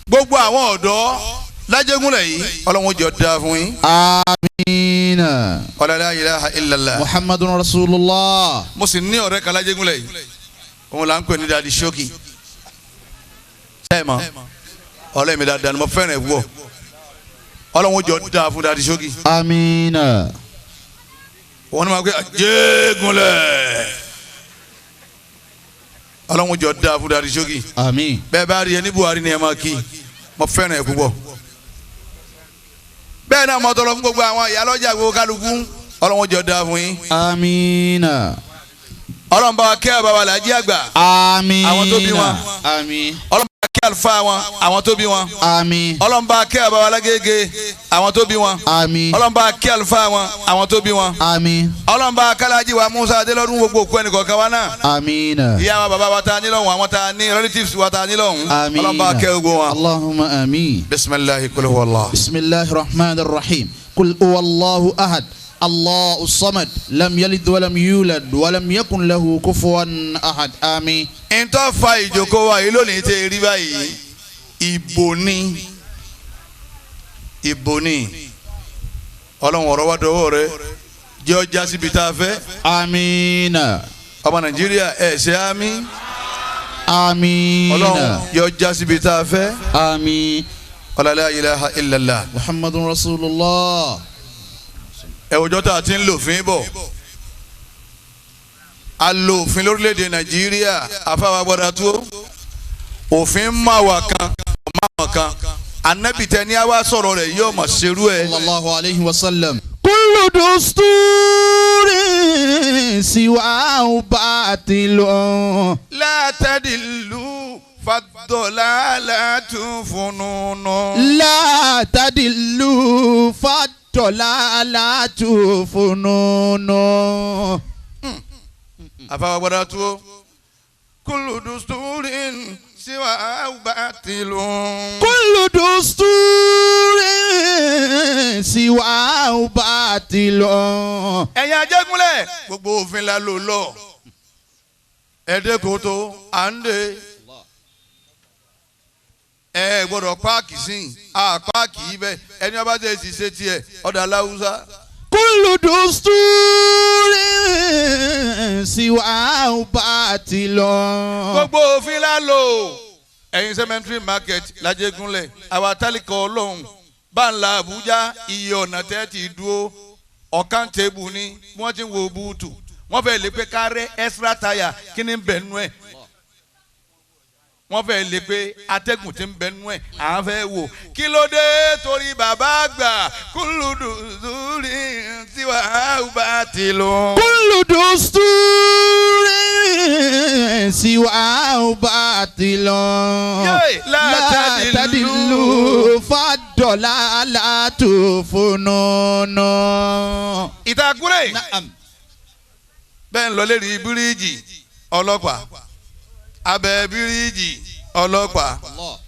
Gbogbo àwọn ọ̀dọ́ lájẹgúnlẹ̀ yìí, Ọlọ́run jọ dáa fún yín. Amiina. La ilaha illallah. Muhammadun rasulullah. Mo sì ní ọ̀rẹ́ kan lájẹgúnlẹ̀ yìí, òun là ń pè ní Daddy Showkey. Sẹ́yìn mọ́ ọ̀rẹ́ mi dáadáa ni, mo fẹ́ràn ẹ̀ púpọ̀. Ọlọ́run jọ dáa fún Daddy Showkey. Amiina. Wọn ni wọn gbé Àjẹgúnlẹ̀. Ọlọ́run jọ dáa fún Daddy Showkey. Àmín. Bẹ́ẹ̀ bá rí ẹ ní Buhari ni ẹ máa kí, mo fẹ́ràn ẹ púpọ̀. Bẹ́ẹ̀ náà mo tọrọ fún gbogbo àwọn ìyálọ́jà, gbogbo kálukú, Ọlọ́run jọ dáa fún yín. Amiina. Ọlọ́run bá wa kẹ́ bàbá Alhaji àgbà. Àmín. Àwọn tó bí wọn. Àmín. Ọlọ́run bá wa kẹ́ àlùfáà wọn, àwọn tó bí wọn. Àmín. Ọlọ́run bá wa kẹ́ bàbá Alágége, àwọn tó bí wọn. Àmín. Ọlọ́run bá wa kẹ́ àlùfáà wọn, àwọn tó bí wọn. Àmín. Ọlọ́run bá wa kálájí wa Musa Adélọ́dún, gbogbo òkú ẹnì kọ̀ọ̀kan wa náà. Amiina. Ìyá wa, bàbá wa ta ní lọ́hùn, àwọn ta ní relatives wa ta ní lọ́hùn. Àmín. Ọlọ́run bá wa kẹ́ gbogbo wọn. Allahumma àmín. Bisimilahi, kul huwa Allah. بسم الله الرحمن الرحيم. قل هو الله أحد، الله الصمد، لم يلد ولم يولد ولم يكن له كفوا أحد. آمين. Ntọ́ fa ìjókòó wa yìí lónìí tẹ́ rí báyìí, ìbò ní, ìbò ní. Ọlọ́run, ọ̀rọ̀ wa dọwọ́ rẹ, jẹ́ ọjà síbi tá a fẹ́. آمين. Ọmọ Nàìjíríà, ẹ̀ ṣe àmín. آمين. Ọlọ́run, jẹ́ ọjà síbi tá a fẹ́. آمين. La ilaha illallah. محمد رسول الله. Ẹ òjò tá a ti ń lò fín bọ̀, a lo òfin lórílẹ̀‐èdè Nàìjíríà, àfáwà gbọ́dọ̀ tó òfin máa kan máa kan. Anabi tẹ ní a wá sọ̀rọ̀ rẹ̀ yóò mọ̀ ṣerú ẹ̀. صلى الله عليه وسلم. كل دستور سواه باطل. لا تضلوا فالضلالة فنون. لا تضلوا فالضلالة فنون. Àfáwà gbọ́dọ̀ tó كل دستور سواه باطل. كل دستور سواه باطل. Ẹ̀yin Ajégúnlẹ̀, gbogbo òfin la lò lọ ẹ̀ẹ́dẹ́kòtò à ń dé. Ẹ gbọ́dọ̀ park sí a park yìí bẹ́ẹ̀. Ẹni ọba tẹ̀ sí ṣe tiẹ̀ ọ̀dà láwùsá. كل دستور سواه باطل. Gbogbo òfin la lò. Ẹ̀yin cemetery market l'Ajégúnlẹ̀, àwa tálíkà Ọlọ́run bá ń la Àbújá, iye ọ̀nà tẹ́ ti dúró ọ̀kan tébù ni bí wọ́n ti ń wo búùtù, wọ́n fẹ́ lè pé kárẹ́ extra tire kí ni bẹ̀ nú ẹ̀, wọ́n fẹ́ lè pé atẹ́gùn ti ń bẹ nú ẹ̀ à ń fẹ́ wò kí ló dé torí bàbá àgbà. كل دستور سواه باطل. كل دستور سواه باطل. لا لا تدلوا تدلوا فالضلالة فنون. Ìtakùrẹ́. نعم. Bẹ́ẹ̀ ń lọ lérí bíríìjì, ọlọ́pàá abẹ́ bíríìjì, ọlọ́pàá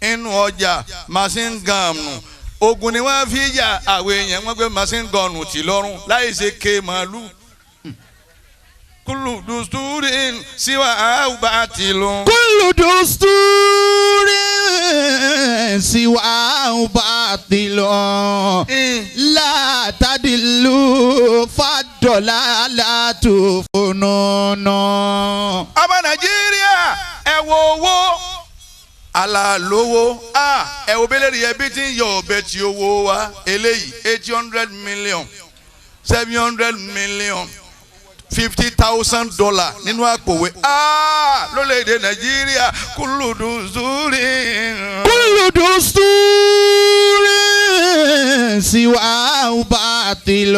inú ọjà, machine gun, ogun ni wọ́n fi yà àwọn èèyàn, wọ́n gbé machine gun tì lọ́rùn láì ṣe ké màálù. كل دستور سواه باطل. كل دستور سواه باطل. لا تدلوا فالضلالة فنون. Ọmọ Nàìjíríà, ẹ wo owó alálówó, ẹ wo bẹ́lẹ̀ rí ẹbí tí ń yọ ọbẹ̀ tí owó wa eléyìí, 800 million, 700 million, $50,000 nínú àpòwé lórílẹ̀‐èdè Nàìjíríà. كل دستور. كل دستور سواه باطل.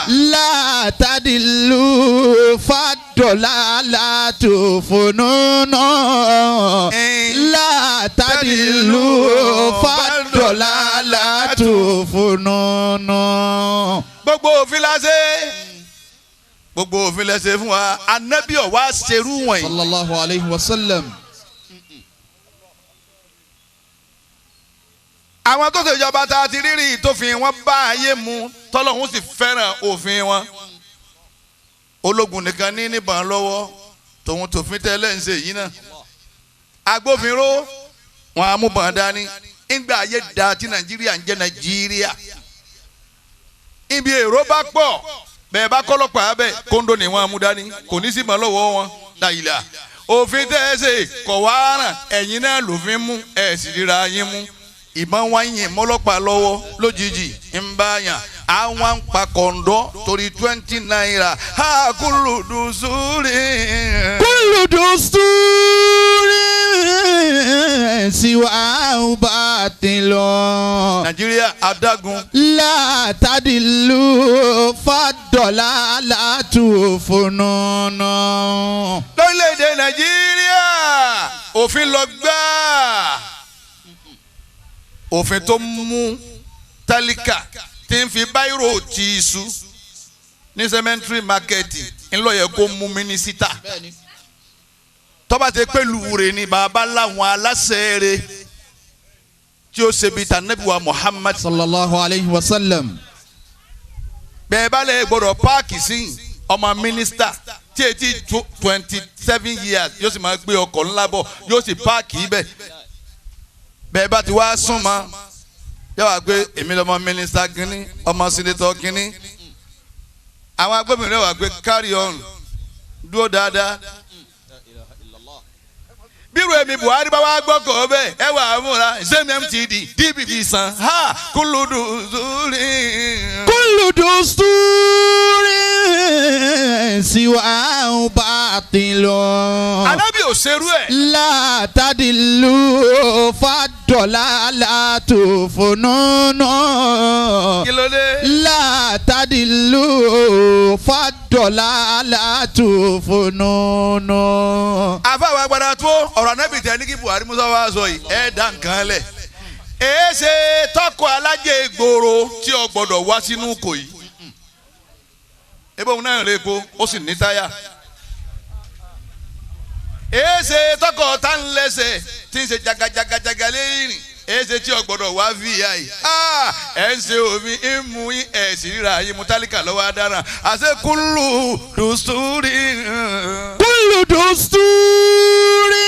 لا تدلوا فالضلالة فنون. لا تدلوا فالضلالة فنون. Gbogbo òfin la ṣe, gbogbo òfin la ṣe fún wa. Anabi ọ̀ wá ṣerú wọ̀nyí. صلى الله عليه وسلم. Àwọn tó ṣèjọba tá a ti rírì tófin wọn bá ayé mu, tọ́lọ́hún sì fẹ́ràn òfin wọn. Ológun nìkan ní níbọn lọ́wọ́, tòun tòfin tẹ́lẹ̀ ń ṣe yìí náà. Agbófinró Wọn á mú bọn dání. Ńgbà ayé da tí Nàìjíríà ń jẹ́ Nàìjíríà. Ibi èrò bá pọ̀ bẹ́ẹ̀ bá kọ́lọ́pàá bẹ́ẹ̀ kóńdó ni wọ́n á mú dání kò ní sí mọ́ lọ́wọ́ wọn láyìlá. Òfin tẹ́ ẹ ṣe kọ̀ wá ràn ẹ̀yin náà lòfin mú ẹ̀ sì ríra yín mú. Ìbọn wá yìn mọ́lọ́pàá lọ́wọ́ lójijì ń bá yàn àwọn ń pa kọ̀ǹdọ́ torí 20 naira ha kúlù dùsúrì. Kullu dusturi siwa batilun. Nàìjíríà adágún. La tadilu fadola la tufununu. Lórílẹ̀‐èdè Nàìjíríà òfin lọ gbáà òfin tó mú tálíkà tí ń fi báírò ti iṣu ní cemetery market ńlọ yẹ kó mú mínísítà tó bá ti pé lùwúre ni bàbá láwọn aláṣẹ rẹ̀ tí ó ṣe bíi tànàbíwá Muhammad sallallahu alayhi wa sallam. Bẹ́ẹ̀ bá lè gbọ́dọ̀ páàkì sí ọmọ mínísítà tí etí 27 years yóò sì máa gbé ọkọ̀ ńlá bọ̀ yóò sì páàkì ibẹ̀ bẹ́ẹ̀ bá ti wá súnmọ́ yóò wá gbé èmi lọ́mọ mínísítà kínní ọmọ sínétọ̀ kínní àwọn agbófinró wá gbé carry on dúró dáadáa bírò èmi Buhari bá wá gbọ́kọ̀ bẹ́ẹ̀ ẹ wà á múra ZMTD DBB san ha kúlùdù zúrí. Kullu dusturi siwa batilun. Anábì ò ṣerú ẹ̀. La tadilu fadola la tufununu. Kí ló dé? La tadilu fadola la tufununu. Àfàwọn agbada tó ọ̀rọ̀ anábì tẹ ní kí Buhari Musa wá sọ yìí ẹ̀ dá nǹkan lẹ̀. Èé ṣe tọkọ alájẹ ìgboro tí o gbọ́dọ̀ wá sínú kò yìí. Ebe òun náà rè epo ó sì ní táyà. Èé ṣe tọkọ tá ń lẹ́sẹ̀ tí ń ṣe jagajagajaga lẹ́yìn. Èé ṣe tí o gbọ́dọ̀ wá vi yìí. Ẹ̀ ń ṣe omi ń mú yín ẹ̀ sì ríra yín mú tálíkà lọ́wọ́ adára. Àṣẹ kúlù dùsúrì. Kullu dusturi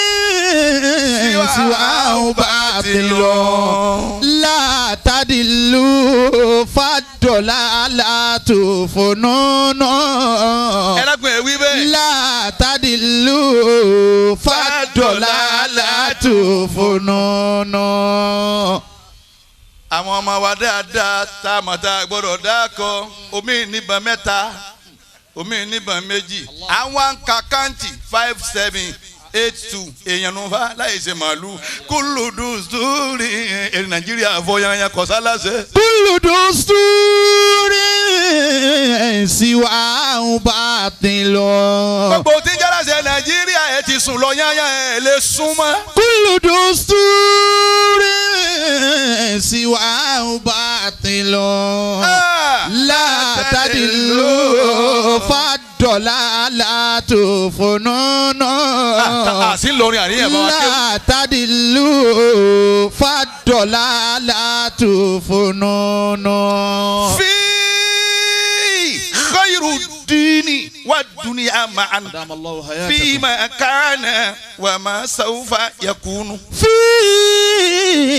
siwa batilun. La tadilu fadola la tufununu. Ẹ lákùn ẹ̀ wí bẹ́ẹ̀. La tadilu fadola la tufununu. Àwọn ọmọ wa dáadáa tá a mọ̀ tá a gbọ́dọ̀ dákọ̀ omi níbọn mẹ́ta omi níbọn méjì àwọn kàkáǹtì 5 7 8 2 èèyàn nù fa láì ṣe màálù kúlùdù sùúrì èrè Nàìjíríà fọyányá kọ̀sálàṣẹ. Kullu dusturi siwa batilun. Gbogbo tí ń jálàṣẹ Nàìjíríà ẹ ti sùn lọ yányá ẹ lè sún mọ́. Kullu dusturi siwa batilun. La tadilu fadola la tufununu. Àti ńlọrin àríyàn bá wa ké. La tadilu fadola la tufununu. Fi khayru dini wa dunya ma'an fi ma kana wa ma sawfa yakunu. Fi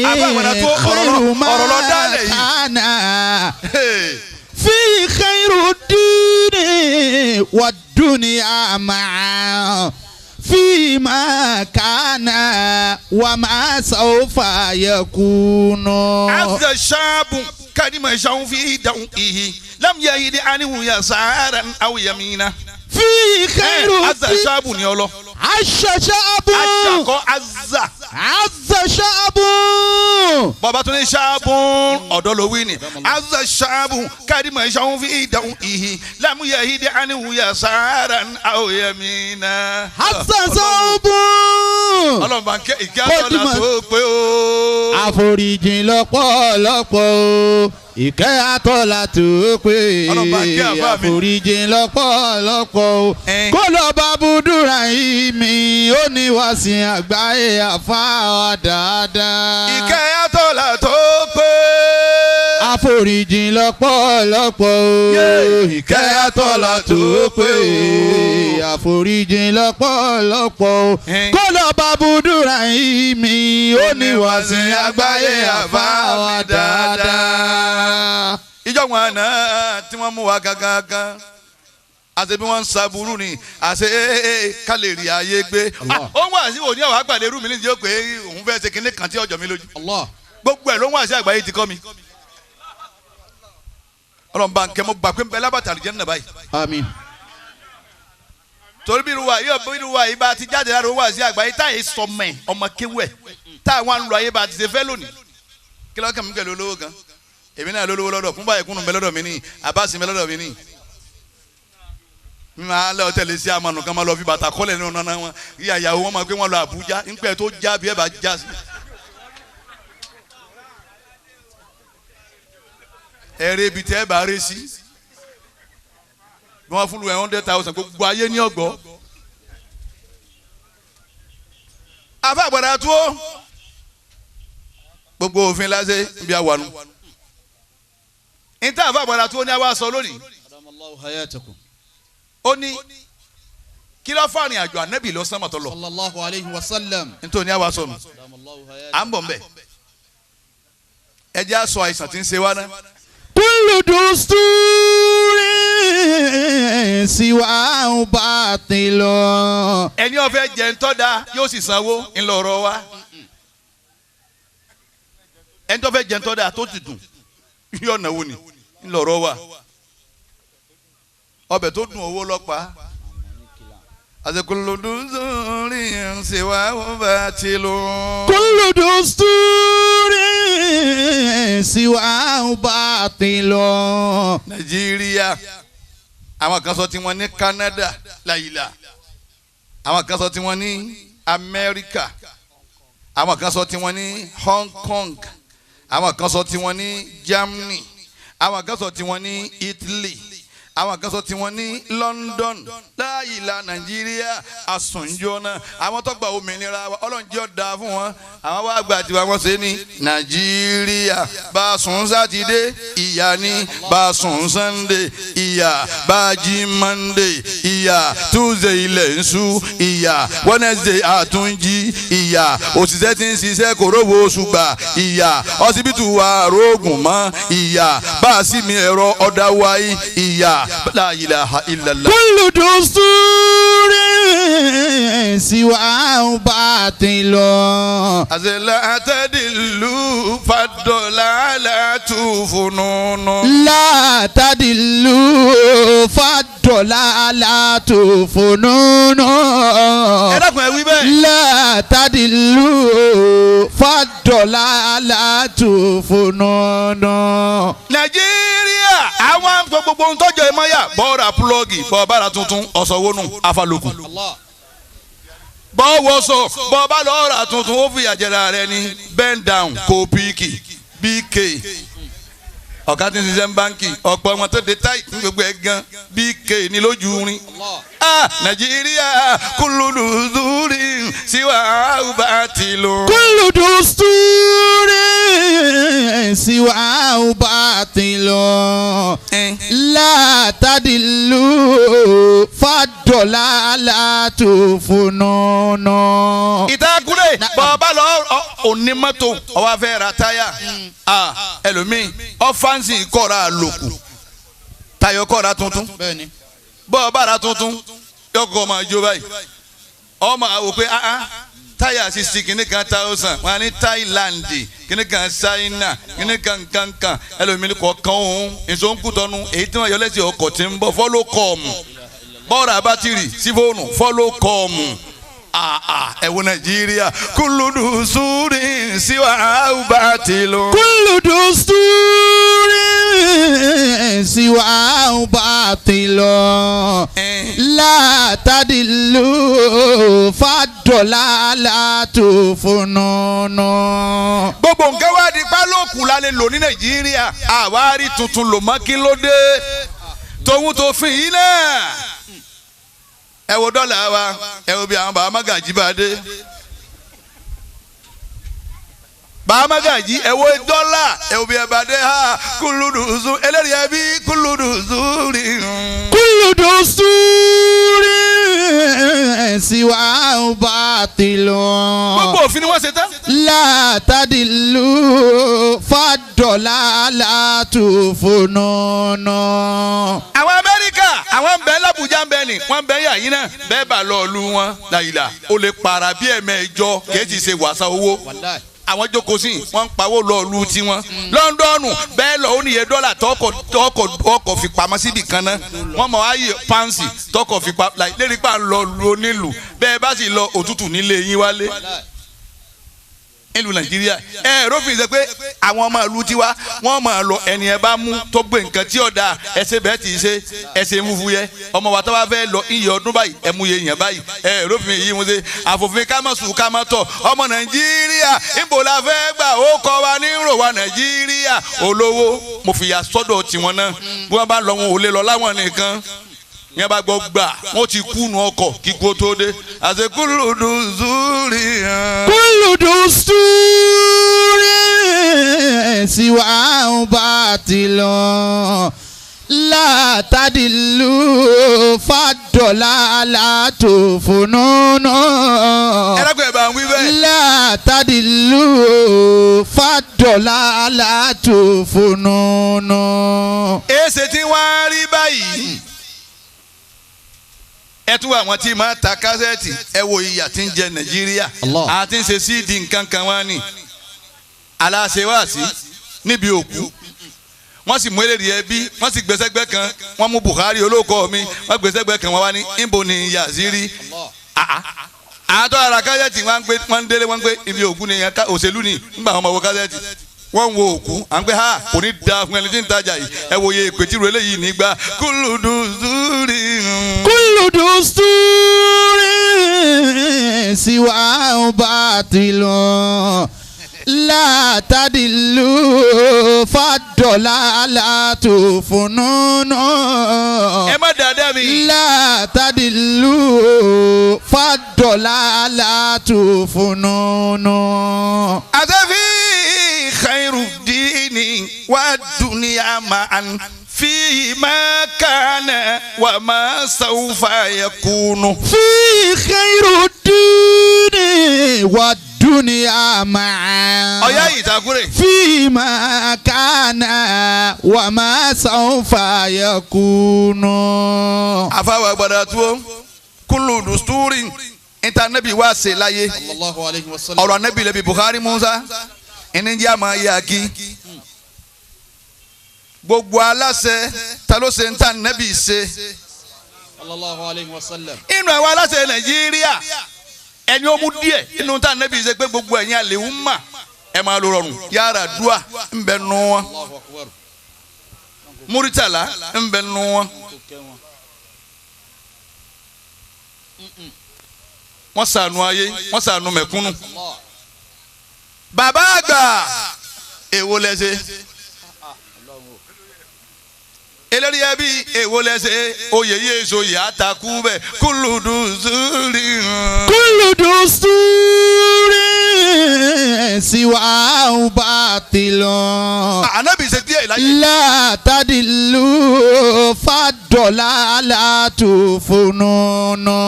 Àbá àwọn àti khayru ma ọ̀rọ̀ lọ dálẹ̀ yìí. kana. Fi khayru dini wa dunya ma'an. Fi ma kana wa ma sawfa yakunu. Azza shabu kadima shawun fi daw'ihi lam yahidi anhu yasaran aw yamina. Fi khayru Azza shabu ni ọlọ. Asha shaabu. Aṣakọ azza. Azza shaabu. Bàbá tún ní ṣaabun ọ̀dọ́ ló wí ni. Azza ṣaabu kadima shawun fi daw'ihi lam yahidi anhu yasaran aw yamina. Azza shaabu. Ọlọ́run bá ń kẹ́ ìkẹ́ àtọ́lá tó pé o. Àforíjìn lọ́pọ̀lọpọ̀ o. Ìkẹ́ àtọ́lá tó pé. Ọlọ́run bá kẹ́ àbá mi. Àforíjìn lọ́pọ̀lọpọ̀ o. Kó lọ bá Búdúrà yìí mi, ó ní wá sí àgbáyé àfáà dáadáa. Ìkẹ́ àtọ́lá tó pé. Àforíjìn. Àforíjìn lọ́pọ̀lọpọ̀ o. Ìkẹ́ àtọ́lá tó pé o. Àforíjìn lọ́pọ̀lọpọ̀ o. Kó lọ bá Búdúrà yìí mi. Ó ní wàásù àgbáyé àbá wa dáadáa. Ìjọ wọn náà tí wọ́n mú wa gangan àti bí wọ́n ń saburú ni àti ká lè rí ayé gbé. Ó ń wá sí òní àwọn àgbàdo irú mi ní ìdíyẹ pé òun fẹ́ ṣe kinní kan tí ọjọ́ mi lójú. Gbogbo ẹ̀ ló ń wá sí àgbáyé ti kọ́ mi. Ọlọ́run bá ń kẹ́ mọ́ gbà pé ń bẹ lábàtà àlùjánnà báyìí. Àmín. Torí bí irú wa yóò bí irú wa yìí bá ti jáde lára wá sí àgbáyé táyé sọmọ ẹ ọmọ kéwú ẹ táwọn ń lọ ayé bá ti ṣe fẹ́ lónìí. Kí ló kàn mí pẹ̀lú olówó gan? Èmi náà lólówó lọ́dọ̀ fún báyìí kúnnù bẹ lọ́dọ̀ mi ní Àbáàsì bẹ lọ́dọ̀ mi ní. Mi máa lọ tẹ̀lé sí amanu kan máa lọ fi bàtà kọ́lẹ̀ nínú nana wọn ìyá ìyàwó wọn máa gbé wọn lọ Àbújá ńpẹ́ tó já bí ẹ bá já sí. Ẹ̀rẹ́ ibi tẹ́ ẹ bá rẹ́ sí bí wọ́n fún lu ẹ̀ 100,000 gbogbo ayé ní ọgbọ́. Afa àgbàdo tó gbogbo òfin lásẹ̀ ibi àwànú. Níta àfa àgbàdo tó ní àwa sọ lónìí. Ó ní kí ló fàrin àjò ànábì lọ sánmà tó lọ. Sallallahu alayhi wa sallam. Nítorí àwa sọnù à ń bọ̀ nbẹ̀. Ẹ jẹ́ àsọ àìsàn tí ń ṣe wá ná. Kullu dusturi siwa batilo. Ẹni ó fẹ́ jẹ ńtọ́ da yóò sì sanwó ńlọrọ wa. Ẹni tó fẹ́ jẹ ńtọ́ da tó ti dùn yóò náwó ni ńlọrọ wa. Ọbẹ̀ tó dùn owó lọ́pàá. Àti kullu dusturi siwa batilo. Kullu dusturi siwa batilo. Nàìjíríà àwọn kan sọ tiwọn ní Canada láyìlá, àwọn kan sọ tiwọn ní Amẹ́ríkà, àwọn kan sọ tiwọn ní Hong Kong, àwọn kan sọ tiwọn ní Germany, àwọn kan sọ tiwọn ní Italy, àwọn kan sọ tiwọn ní London. Láyìlá Nàìjíríà àsùnjọ́nà àwọn tó gba òmìnira wa Ọlọ́run jẹ́ ó dáa fún wọn. Àwọn wá gba tiwa wọn ṣe ní Nàìjíríà bá a sùn sátidé ìyà ni, bá a sùn Sunday ìyà, bá a jí Monday ìyà, Tuesday ilẹ̀ ń ṣú ìyà, Wednesday àtúnjí ìyà, òṣìṣẹ́ tí ń ṣiṣẹ́ kò rówó oṣù gbà ìyà, ọsibítù wa rógùn mọ́ ìyà, bá a sì mi ẹ̀rọ ọ̀dà wáyé ìyà. La ilaha illallah. Kullu dusturi siwa batilo. Àṣẹlẹ̀ àtẹ̀dìlú fàdọ̀là látúfúnúnú. Látàdìlú fàdọ̀là látúfúnúnú. Ẹ dákun ẹ wí bẹ́ẹ̀. Látàdìlú fàdọ̀là látúfúnúnú. Nàìjíríà àwọn gbogbo ń tọ́jú ẹ mọ́ yà bọ́ọ̀rà púlọ́ọ̀gì bọ́ọ̀bára tuntun ọ̀sọ̀wónú afálòkù. Bọ́ọ̀wọ́ sọ bọ́ọ̀bá lọ́ọ̀rà tuntun ó fìyà jẹra rẹ ní bend down kò píìkì bk ọ̀gá tí ń ṣiṣẹ́ ń báńkì ọ̀pọ̀ wọn tó dé táì ní gbogbo ẹ̀ gan bk ní lójú rin. Nàìjíríà kúlùdùdúrì síwá àwùbá ti lò. Kúlùdùdúrì síwá àwùbá ti lò. Látàdìlú fàdọ̀là látòfónúnú. Ìtakùrẹ́ bàbá lọ onímọ́tò ọwọ́ afẹ́ ra táyà ẹlòmíì ọ̀fáǹsì kọ́ra àlòkù tayọ kọ́ra tuntun bọ́ọ̀ bára tuntun yọkọ̀ ọmọ àjò báyìí ọmọ àwò pé táyà 60 kìíní kan thousand wọn ní Thailand kìíní kan China kìíní kan kankan ẹlòmíì kọ̀ọ̀kan òun ìsọ̀nkútọ́nu èyí tí wọ́n yọ lẹ́sìn ọkọ̀ tí ń bọ̀ fọ́lọ́ kọ́ọ̀mù bọ́ọ̀rà bátìrì sí fóònù fọ́lọ́ kọ́ọ̀mù ẹ wo Nàìjíríà kúlùdù súrì síwá àwùbá ti lò. Kúlùdù súrì síwá àwùbá ti lò. Látàdìlú fàdọ̀là látòfónúnú. Gbogbo nǹkan wá di pálọ̀kù la lè lò ní Nàìjíríà àwárí tuntun lò mọ́ kí ló dé tòun tó fin yìí náà. Ẹ wo dọ́là wa ẹ wo bí àwọn bàbá Magaji bá dé. Bàámàgàjì ẹ wo dọ́là ẹ wo bí ẹ bá dé ha kúlùdùzù ẹlẹ́rìí ẹbí kúlùdùzù rí. Kúlùdùzù rí síwá bàtìlù. Gbogbo òfin ni wọ́n ṣe tán. Látàdìlú fàdọ̀là látùfónúnú. Àwọn Amẹ́ríkà àwọn ń bẹ l'Ábùjá ń bẹ ní wọ́n ń bẹ yàyín náà bẹ́ẹ̀ bá lọ lu wọn làyìlà ó lè para bí ẹ̀mẹ́jọ kì í ṣe wàsá owó. Àwọn jókòó sí wọn ń pawó lọ lu tiwọn Lọ́ńdọ̀nù bẹ́ẹ̀ lọ ó níye dọ́là tọkọ̀ fi pamọ́ síbi kan náà wọ́n mọ̀ ayé pánsì tọkọ̀ fi pamọ́ lérí pa lọ lu onílù bẹ́ẹ̀ bá sì lọ òtútù nílé yín wálé nílùú Nàìjíríà ẹ rófin ṣe pé àwọn ọmọ ìlú tiwa wọ́n máa lọ ẹni ẹ bá mú tó gbé nǹkan tí ọ̀dà ẹsẹ̀ bẹ́ẹ̀ tì í ṣe ẹsẹ̀ fúnfún yẹ ọmọ wa tó bá fẹ́ lọ iye ọdún báyìí ẹ mú iye yẹn báyìí ẹ rófin yìí wọ́n ṣe àfòfin ká má sùn ká má tọ̀ ọmọ Nàìjíríà níbo la fẹ́ gbà ó kọ́ wa ní rò wa Nàìjíríà olówó mo fìyà sọ́dọ̀ tiwọn náà bí wọ́n bá lọ wọn ò lè lọ láwọn nìkan yẹn bá gbọ́ gbà wọ́n ti kúnu ọkọ̀ kíkó tó dé àti kúlùdù zúrì hàn. Kúlùdù zúrì síwá bàtìlù látàdìlú fàdọ̀là látòfónúnú. Ẹ dákun ẹ̀ bá ń wí bẹ́ẹ̀. Látàdìlú fàdọ̀là látòfónúnú. Èsè tí wọ́n á rí báyìí ẹ tún àwọn tí máa ta kásẹ̀tì ẹ wo ìyà tí ń jẹ Nàìjíríà àti ń ṣe síìdì nǹkan kan wá ní aláṣẹwàásí níbi òkú wọ́n sì mú eléyìí ẹbí wọ́n sì gbèsègbè kan wọ́n mú Buhari olóko mi wọ́n gbèsègbè kan wọ́n wá ní níbo ni ìyà sí rí àtọ́ ara kásẹ̀tì wọ́n ń délé wọ́n ń gbé ibi òkú ni òṣèlú ni nígbà wọn máa wo kásẹ̀tì wọ́n ń wo òkú à ń pẹ́ ha kò ní da fún ẹni tí ń tajà yìí ẹ wo iye ìpètìrò eléyìí nígbà kúlùdù zúrì. Kúlùdù zúrì síwá bàtìlù látàdìlú fàdọ̀là látòfónúnú. Ẹ má dáadáa mi. Látàdìlú fàdọ̀là látòfónúnú. Àtẹ̀fí khairu dini wa dunya ma'an fi ma kana wa ma sawfa yakunu. Fi khairu dini wa dunya ma'an. Ọ̀yá ìtakùrẹ̀. Fi ma kana wa ma sawfa yakunu. Àfàwọ̀ àgbàdo tó kúlù dùstúrì níta nẹ́bí wá ṣe láyé ọ̀rọ̀ nẹ́bí lẹ́bi Buhari Musa ẹni jẹ́ àmọ́ yá kí gbogbo aláṣẹ ta ló ṣe ń ta nẹ́bí ṣe. Inú àwọn aláṣẹ Nàìjíríà ẹni ó mú díẹ̀ inú ta nẹ́bí ṣe pé gbogbo ẹ̀yin àlèhùn mà ẹ̀ máa lò rọrùn yàrá dùà ń bẹ nù wọn Muritala ń bẹ nù wọn. Wọ́n ṣàánú ayé wọ́n ṣàánú mẹ̀kúnnù. Bàbá àgbà èwo lẹ ṣe eléyìí ẹbí èwo lẹ ṣe oyè yé èso yìí àtàkù bẹ kúlùdù zúrì. Kúlùdù zúrì síwá bàtìlù. Ànábì ṣe díẹ̀ láyé. Látàdìlú fàdọ̀là látòfónúnú.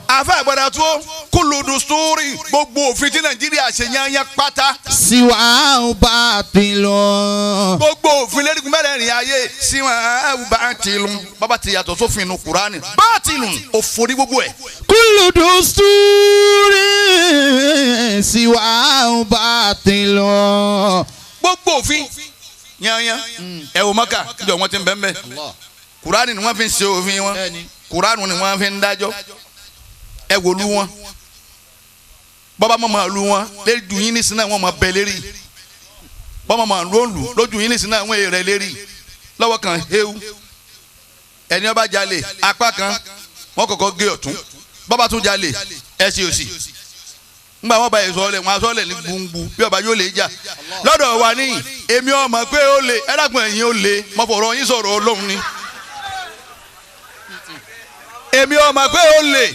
Àfa àgbàdo tó kúlùdù zúrì gbogbo òfin tí Nàìjíríà ṣe yányán pátá. Síwá bàtìlù. Gbogbo òfin lẹ́rìí mẹ́rẹ̀ẹ̀rin ayé síwá bàtìlù bàbá ti yàtọ̀ sófin inú Kùránì bàtìlù òfò ní gbogbo ẹ̀. Kúlùdù zúrì síwá bàtìlù. Gbogbo òfin yányán ẹ wò Mọ́kà níjọ́ wọn ti ń bẹ́ẹ̀ bẹ́ẹ̀ Kùránì ni wọ́n fi ń ṣe òfin wọn Kùránì ni wọ́n fi ń dájọ́ ẹ wò lu wọn bọ́bá mọ̀ máa lu wọn lójú yín ní sinna wọn máa bẹ lérí bọ́bá máa lu òǹlù lójú yín ní sinna wọn èrè lérí lọ́wọ́ kan héwu ẹni ó bá jalè apá kan wọn kọ́kọ́ gé ọ̀tún bọ́bá tún jalè ẹsẹ̀ òsì ngba wọn bá yẹ sọlẹ wọn sọlẹ ní gbùngbù bí ọba yóò lè jà lọ́dọ̀ wa ní èmi ọmọ pé ó lè ẹlẹgbọn ẹ̀yin ó lè mọ fọ̀rọ̀ yín sọ̀rọ̀ Ọlọ́run ni èmi ọmọ pé ó lè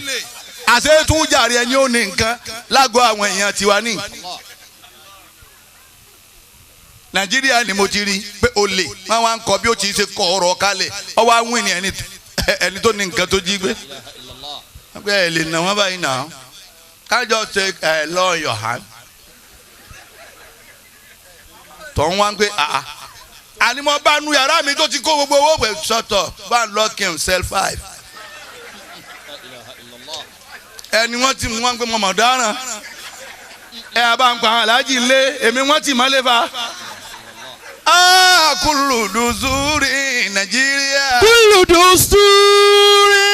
àṣetúnjàre ẹni ó ní nǹkan lágọ̀ọ́ àwọn èèyàn tiwa ní. Nàìjíríà ni mo ti rí pé o lè wọn wá ń kọ bí ó ti ṣe kọ ọ̀rọ̀ kalẹ̀ ọwọ́ àwọn ènìyàn ẹni tó ní nǹkan tó jí gbé. Pé ẹ lè nà wọ́n báyìí nà kájọ ṣe ẹ law in your hand. Tọ́ ń wá ń pé àà àní mo bá nu yàrá mi tó ti kó gbogbo owó pẹ̀ sọ́tọ̀ bá ń lock himself 5. Ẹni wọ́n ti mú wọn pé mo mọ̀ dáràn. Ẹ àbá ń pa àwọn aláàjì lé èmi wọ́n ti mọ́lé fa. Kúlù dùsúrì Nàìjíríà. Kúlù dùsúrì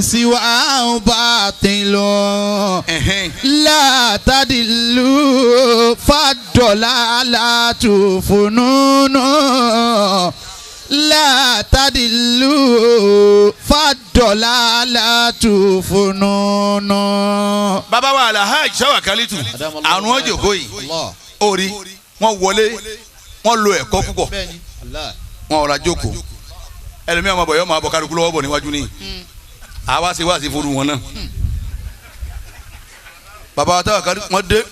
siwa batilu. Látàdìlú fàdọ̀là látùfùnúnú. Látàdìlú fàdọ̀là látùfùnúnú. Bàbá wa Alhaji Sawakalitu àrùn ọjọ́ yìí orí wọ́n wọlé wọ́n lo ẹ̀kọ́ púpọ̀ wọ́n ọ̀rọ̀ àjókòó ẹlòmíràn ọmọ bọ̀ yọ máa bọ̀ kálukú lọ́wọ́ bọ̀ níwájú ní àwa ṣe wá sí fúru wọn náà. Bàbá wa Sawakalitu wọ́n dé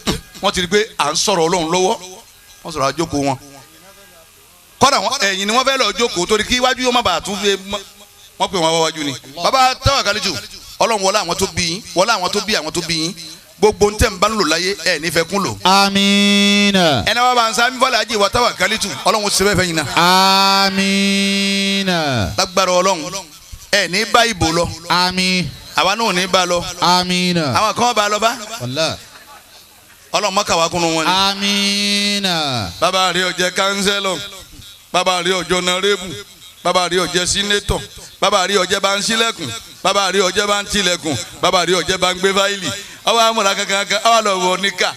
wọ́n ti rí pé à ń sọ̀rọ̀ Ọlọ́run lọ́wọ́ wọ́n sọ̀rọ̀ àjókòó wọn kọ́dà ẹ̀yìn ni wọ́n fẹ́ lọ jókòó torí kí iwájú yóò má bàa tún fi wọ́n pè wọ́n wá wájú ni. Bàbá Sawakalitu Ọlọ́run wọlé àwọn tó bí yín wọlé àwọn tó bí àwọn tó bí yín gbogbo ntẹ̀ ń bá ń lò láyé ẹ̀ nífẹ̀ẹ́ kún lò. Amiina. Ẹnna wa bá ń sá nfọlá ajé wa Sawakalitu Ọlọ́run ṣe bẹ́ẹ̀ fẹ́ yín náà. Amiina. Lágbára Ọlọ́run ẹ̀ ní bá ìbò lọ. Àmín. Àwa náà ò ní bá lọ. Amiina. Àwọn kan bá lọ bá. Wàlá. Ọlọ́run mọ́kàwá kúnnú wọn ni. Amiina. Bàbá rẹ̀ ó jẹ́ kánsẹ́lọ̀, bàbá rẹ̀ ó jẹ́ ọ̀nàrẹ́bù, bàbá rẹ̀ ó jẹ́ sínétọ̀, bàbá rẹ̀ ó jẹ́ bá ń ṣílẹ̀kùn, bàbá rẹ̀ ó jẹ́ bá ń tilẹ̀kùn, bàbá rẹ̀ ó jẹ́ bá ń gbé fáìlì. Ọwọ́ amúra kankan kan ọwọ́ lọ wọ níkà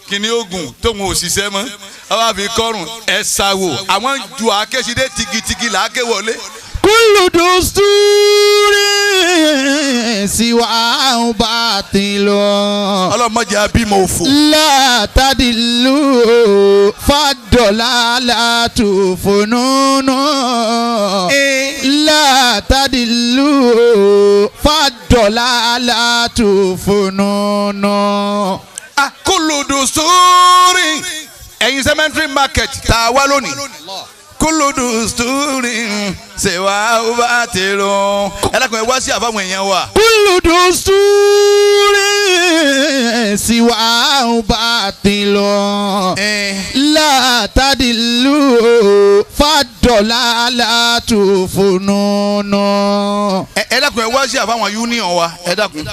kìnìún ogun tóun ò ṣiṣẹ́ mọ́ ọwọ́ àfi kọ́rùn ẹ̀ ṣàwò àwọn ju àkéṣidé tigitigi làáké wọlé. Kúlù dùsúrì siwa batilu. Ọlọ́mọdé abímọ òfò. Látàdìlú fàdọ̀là látùfùnúnú. Látàdìlú fàdọ̀là látùfùnúnú. Kúlù dùsúrì ẹ̀yin cemetery market tá a wá lónìí. Kúlù dùsúrì ṣèwà bá ti lọ. Ẹ dákun ẹ wá sí àfáwọn èèyàn wa. Kúlù dùsúrì ṣìwà bá ti lọ. Látàdìlú fàdọ̀là látùfùnúnú. Ẹ dákun ẹ wá sí àfáwọn union wa ẹ dákun.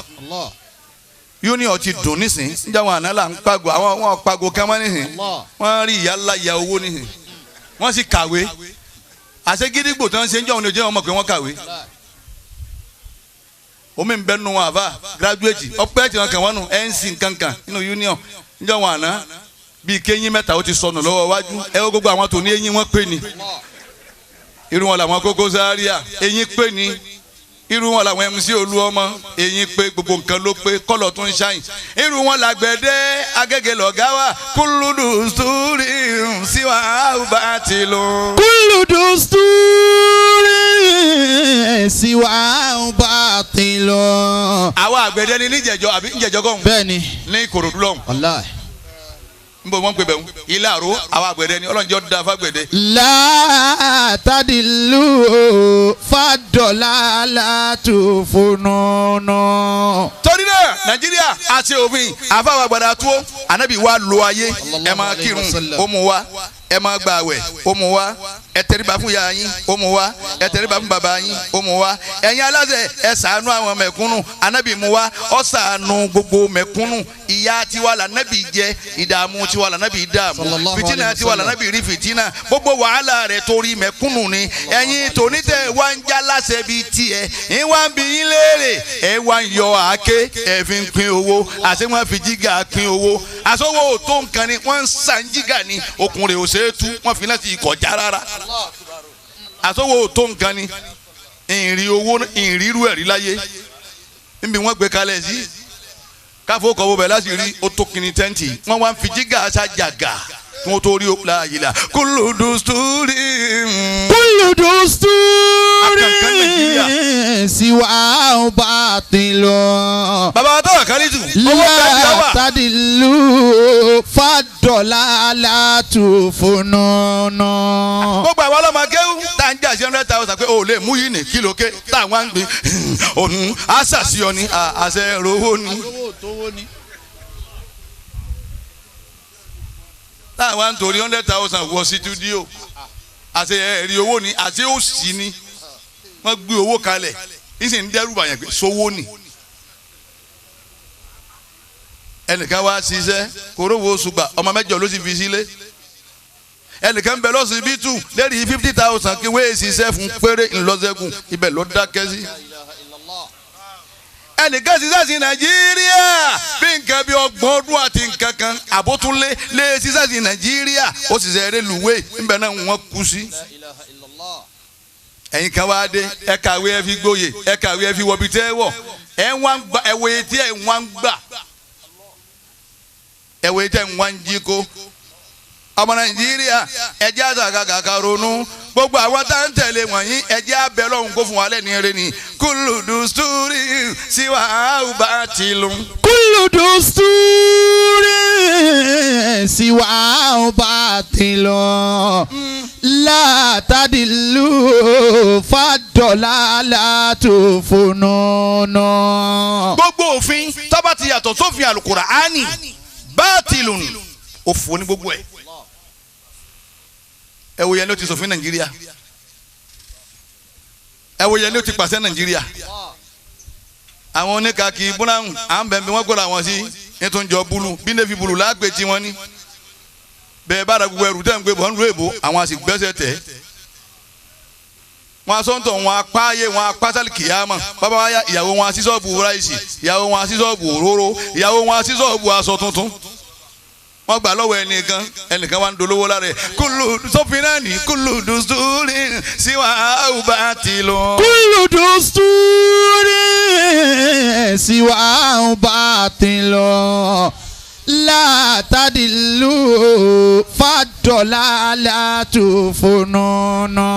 Union ti dùn nísìn níjà wọn àná là ń pàgọ́ àwọn wọn pàgọ́ kẹ́mọ́ nísìn wọ́n rí ìyá ńlá ìyá owó nísìn wọ́n sì kàwé àṣẹ gídígbò tí wọ́n ṣe ń jọ òun ní ojú wọn mọ̀ pé wọ́n kàwé omi ń bẹ nu wọn àbá graduate ọpẹ́ tí wọ́n kàn wọ́n nù nc kankan nínú union níjọ́ wọn àná bíi kéyín mẹ́ta ó ti sọnù lọ́wọ́ wájú ẹ ó gbogbo àwọn tó ní eyín wọn pè ní irú wọn làwọn Koko Zaria eyín pè ní irú wọn làwọn MC Olúọmọ eyín pé gbogbo nǹkan ló pé kọlọ tó ń ṣàyìn irú wọn làgbẹ̀dẹ Agége lọ̀gá wa kúlùdù sùúrì síwá bá ti lò. Kúlùdù sùúrì síwá bá ti lò. Àwa àgbẹ̀dẹ ni níjẹ̀jọ́ àbí níjẹ̀jọ́ kọ́hún. Bẹ́ẹ̀ni. Ní Ìkòròdú lọ́hùn. Wàláhì. N bò wọ́n pè bẹ́ẹ̀ ilé àrò àwa àgbẹ̀dẹ ni ọlọ́njọ́ da fàgbẹ̀dẹ. Látàdìlú fàdọ̀là látùfùnúnú. Torí náà Nàìjíríà àti òfin àfàwọn àgbàdo tó ànábì wa lo ayé ẹ máa kírun ó mú wa ẹ máa gba àwẹ̀ ó mú wa ẹ tẹríba fún ìyá yín ó mú wa ẹ tẹríba fún bàbá yín ó mú wa ẹ̀yin aláṣẹ ẹ ṣàánú àwọn mẹ̀kúnnù ànábì mú wa ó ṣàánú gbogbo mẹ̀kúnnù ìyà tiwa lànábì jẹ ìdààmú tiwa lànábì dààmú fìtínà tiwa lànábì rí fìtínà gbogbo wàhálà rẹ̀ torí mẹ̀kúnnù ni ẹ̀yin tónítẹ̀ wá ń já láṣẹ bíi tiẹ̀ ń wá ń bi yín léèrè ẹ wá ń yọ àáké ẹ fi ń pín owó àṣé wọ́n fi jígà pín owó àṣọwọ́ tó nǹkan ni wọ́n ń sàn jígà ni okùn rẹ̀ ò ṣe é tú wọ́n fi láti kọjá rárá àṣọwọ́ tó nǹkan ni ìrì owó ìrírú ẹ̀rí láyé níbi wọ́n gbé kalẹ̀ sí káfó kọ́ bóbẹ̀ láti rí ó tó kini tẹ́ǹtì wọ́n wá ń fi jígà ṣàjàgà kí wọ́n tó rí òkúta yìí la kúlùdùsúrì. Kúlùdùsúrì siwa batilu. Bàbá wa tọrọ kálí jù owó bẹ́ẹ̀ bí wà. Látàdìlú fàdọ̀là Fàdọ̀là látúfúnúnú. Gbogbo àwọn ọlọ́mọ kéwú tá à ń jà sí 100,000 pé o lè mú yìí ní kílò ké tá à ń gbé òun àṣàṣì ọ ni àṣẹ rówó ni. Tá à ń torí 100,000 wọ sídúdíò àṣẹ ẹ̀rí owó ni àṣẹ òṣì ni wọ́n gbé owó kalẹ̀ ìsìn ń dẹ́rù bàyàn pé sówó ni. Ẹnìkan wá ṣiṣẹ́ kòrówó ṣùgbà ọmọ mẹ́jọ ló sì fi sílé. Ẹnìkan bẹ lọ́sibítù lérí 50,000 kí wéé ṣiṣẹ́ fún péré ńlọ́sẹ̀kùn ibẹ̀ ló dákẹ́ sí. Ẹnìkan ṣiṣẹ́ sí Nàìjíríà bí nǹkan bí 30 ọdún àti nǹkan kan àbótúnlé lé ṣiṣẹ́ sí Nàìjíríà ó ṣiṣẹ́ rélùwé ńbẹ náà wọ́n kú sí. Ẹ̀yin kan wá dé ẹ kàwé ẹ fi gbóyè ẹ kàwé ẹ fi wọbi tẹ́ wọ̀ ẹ wá ń gba ẹ̀wọ̀ etí ẹ̀ wá ń gbà ẹ̀wọ̀ etí ẹ̀ wá ń jí kó. Ọmọ Nàìjíríà ẹjẹ́ àtàkàkà ronú gbogbo àwọn tá ń tẹ̀lé wọ̀nyí ẹjẹ́ abẹ́ lọ́hùn kó fún wa lẹ́ni eré ni kúlùdùsúrì síwá àwùbá tìlù. Kúlùdùsúrì síwá àwùbá tìlù. Látàdìlú fàdọ̀là látòfónúnú. Gbogbo òfin tó bá ti yàtọ̀ sófin Àlùkùránì báàtìlùn òfò ní gbogbo ẹ̀. Ẹ wo yẹn ló ti ṣòfin Nàìjíríà, ẹ wo yẹn ló ti pàṣẹ Nàìjíríà. Àwọn oníkàkí búnáhùn à ń bẹ̀ẹ̀ wọ́n gbọ́dọ̀ àwọn sí nítorí jọ búlù bí nẹ́ẹ̀fì búlù lágbè tí wọ́n ní bẹ́ẹ̀ bá gbogbo ẹrù tẹ́ ń gbé bọ̀ ń lu èbó àwọn àti gbẹ́sẹ̀ tẹ̀. Wọn asọ́ntọ̀ wọn apáyé wọn apásálì kìyàmọ̀ bàbá wa yá ìyàwó wọn asísọ́ọ̀bù ráìsì ìyàwó wọn asísọ́ọ̀bù òróró ìyàwó wọn asísọ́ọ̀bù aṣọ tuntun. Wọ́n gbà lọ́wọ́ ẹnìkan ẹnìkan wà ń dolówó lára ẹ̀ kúlù sófin náà ní kúlù dùsúrì síwá àwùbá ti lọ. Kúlù dùsúrì síwá àwùbá ti lọ. Látàdìlú fàdọ̀là látòfónúnú.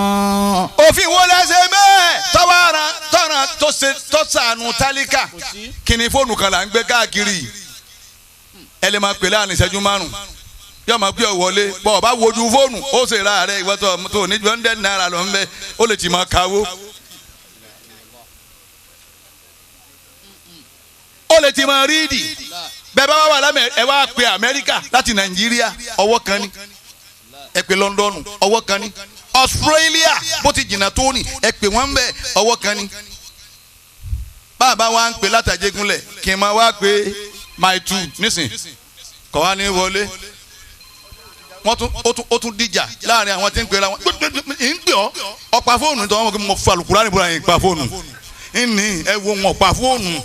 Òfin wo lẹ́sẹ̀ mẹ́ẹ̀ tọ́wọ́ ara tọ́ra tó ṣe tọ́sànù tálíkà kí ni fóònù kan là ń gbé káàkiri ẹ lè máa pè láàrin ìṣẹ́jú 5 yóò máa pè ọ wọlé bọ́ ọ bá wojú fóònù ó sì ra rẹ ìwọ tó ní 100 naira lọ ń bẹ ó lè ti máa kawó. Ó lè ti máa ríìdì bẹ́ẹ̀ bá wà lámẹ̀ ẹ wá pe Amẹ́ríkà láti Nàìjíríà ọwọ́ kan ní ẹ pè Lọ́ndọ̀nù ọwọ́ kan ní Australia bó ti jìnnà tó ní ẹ pè wọ́n bẹ́ẹ̀ ọwọ́ kan ní. Bàbá wa ń pè látàjẹgúnlẹ̀ kí n máa wá pé my two nísìn kọ̀ wá ní wọlé wọ́n tún ó tún díjà láàrin àwọn tí ń pera wọn ń pè ọ́ ọ̀pá fóònù tó wọn kò mọ̀ fún Àlùkùránì búra yẹn pa fóònù ń ní ẹ wo wọn pa fóònù.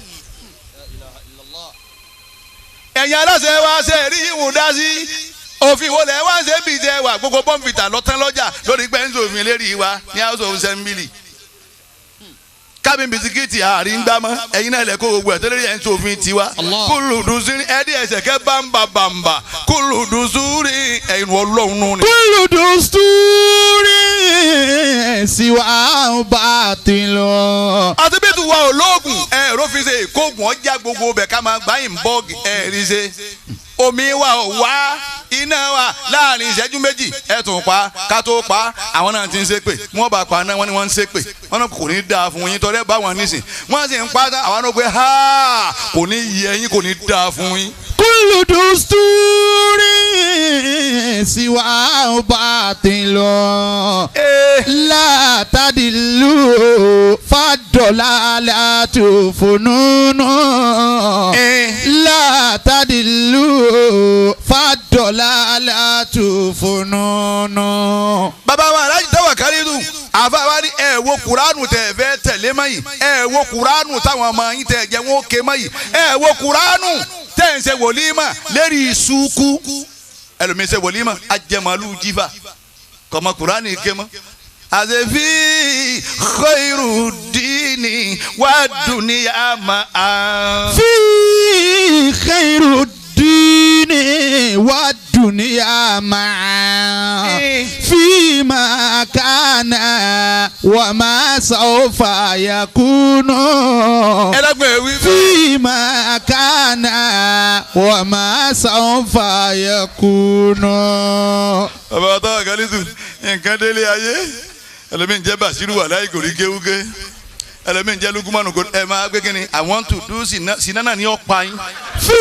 Ẹ̀yin aláṣẹ wa ṣe rí ìwọ̀n dá sí òfin wo lẹ̀ wá ṣe bí jẹ́ wà gbogbo bọ́ǹfìtà lọ́tán lọ́jà lórí gbẹ́ńsì òfin lérí wa ní House of Assembly kábí bisikíìtì àárín gbámọ́ ẹ̀yin náà lẹ́kọ̀ọ́ gbogbo ẹ̀ tó lérí ẹ̀ ń sòfin tiwa kúlùdùsúrí ẹ̀dí ẹ̀sẹ̀ kẹ́ bámbà bàmbà kúlùdùsúrí ẹ̀yin ọlọ́run nù ni. Kúlùdùsúrí síwá bá ti lọ. Àti bí tiwa olóògùn ẹ̀rọ fi ṣe ìkóògùn ọjà gbogbo bẹ̀ ká máa gbá ìbọ́ọ̀gì ẹ̀rí ṣe omi wa ò wá iná wa láàrin ìṣẹ́jú 2 ẹ̀ tún pa ká tó pa àwọn náà ti ń ṣépè wọ́n bá pa náà wọ́n ní wọ́n ń ṣépè wọ́n náà kò ní dáa fún yín tọ́lẹ́ bá wọn nísìn wọ́n sì ń pa àwọn náà pé ha kò ní yẹ yín kò ní dáa fún yín. Kúlùdùsúrí síwá bá ti lọ. Látàdìlú fàdọ̀là látòfónúnú. Látàdìlú fàdọ̀là látòfónúnú. Bàbá wa Aláàjì Táwàkálítù àfa wa ní ẹ wo kuranu tẹ fẹ́ tẹ̀lé mọ́ yìí ẹ wo kuranu táwọn ọmọ yín tẹ jẹ́ wọn ó ké mọ́ yìí ẹ wo kuranu tẹ̀ ń ṣe wòlímà lérí ìsúkú ẹlòmíín ṣe wòlímà ajẹmọ́lú jífà kọ̀mọ kurani ké mọ́. Àṣefí khairu dini wà dúníyà máa. Fi khairu dini wà والدنيا معا فيما كان وما سوف يكون فيما كان وما سوف يكون. Bàbá táwọn kan ní sùn nǹkan délé ayé ẹlòmíín jẹ́ Bàṣírù wà láì kò rí kéwúké ẹlòmíín jẹ́ Lukumanu kò ẹ máa gbé kínní I want to do sinna náà ní ọ̀pá yín. Fi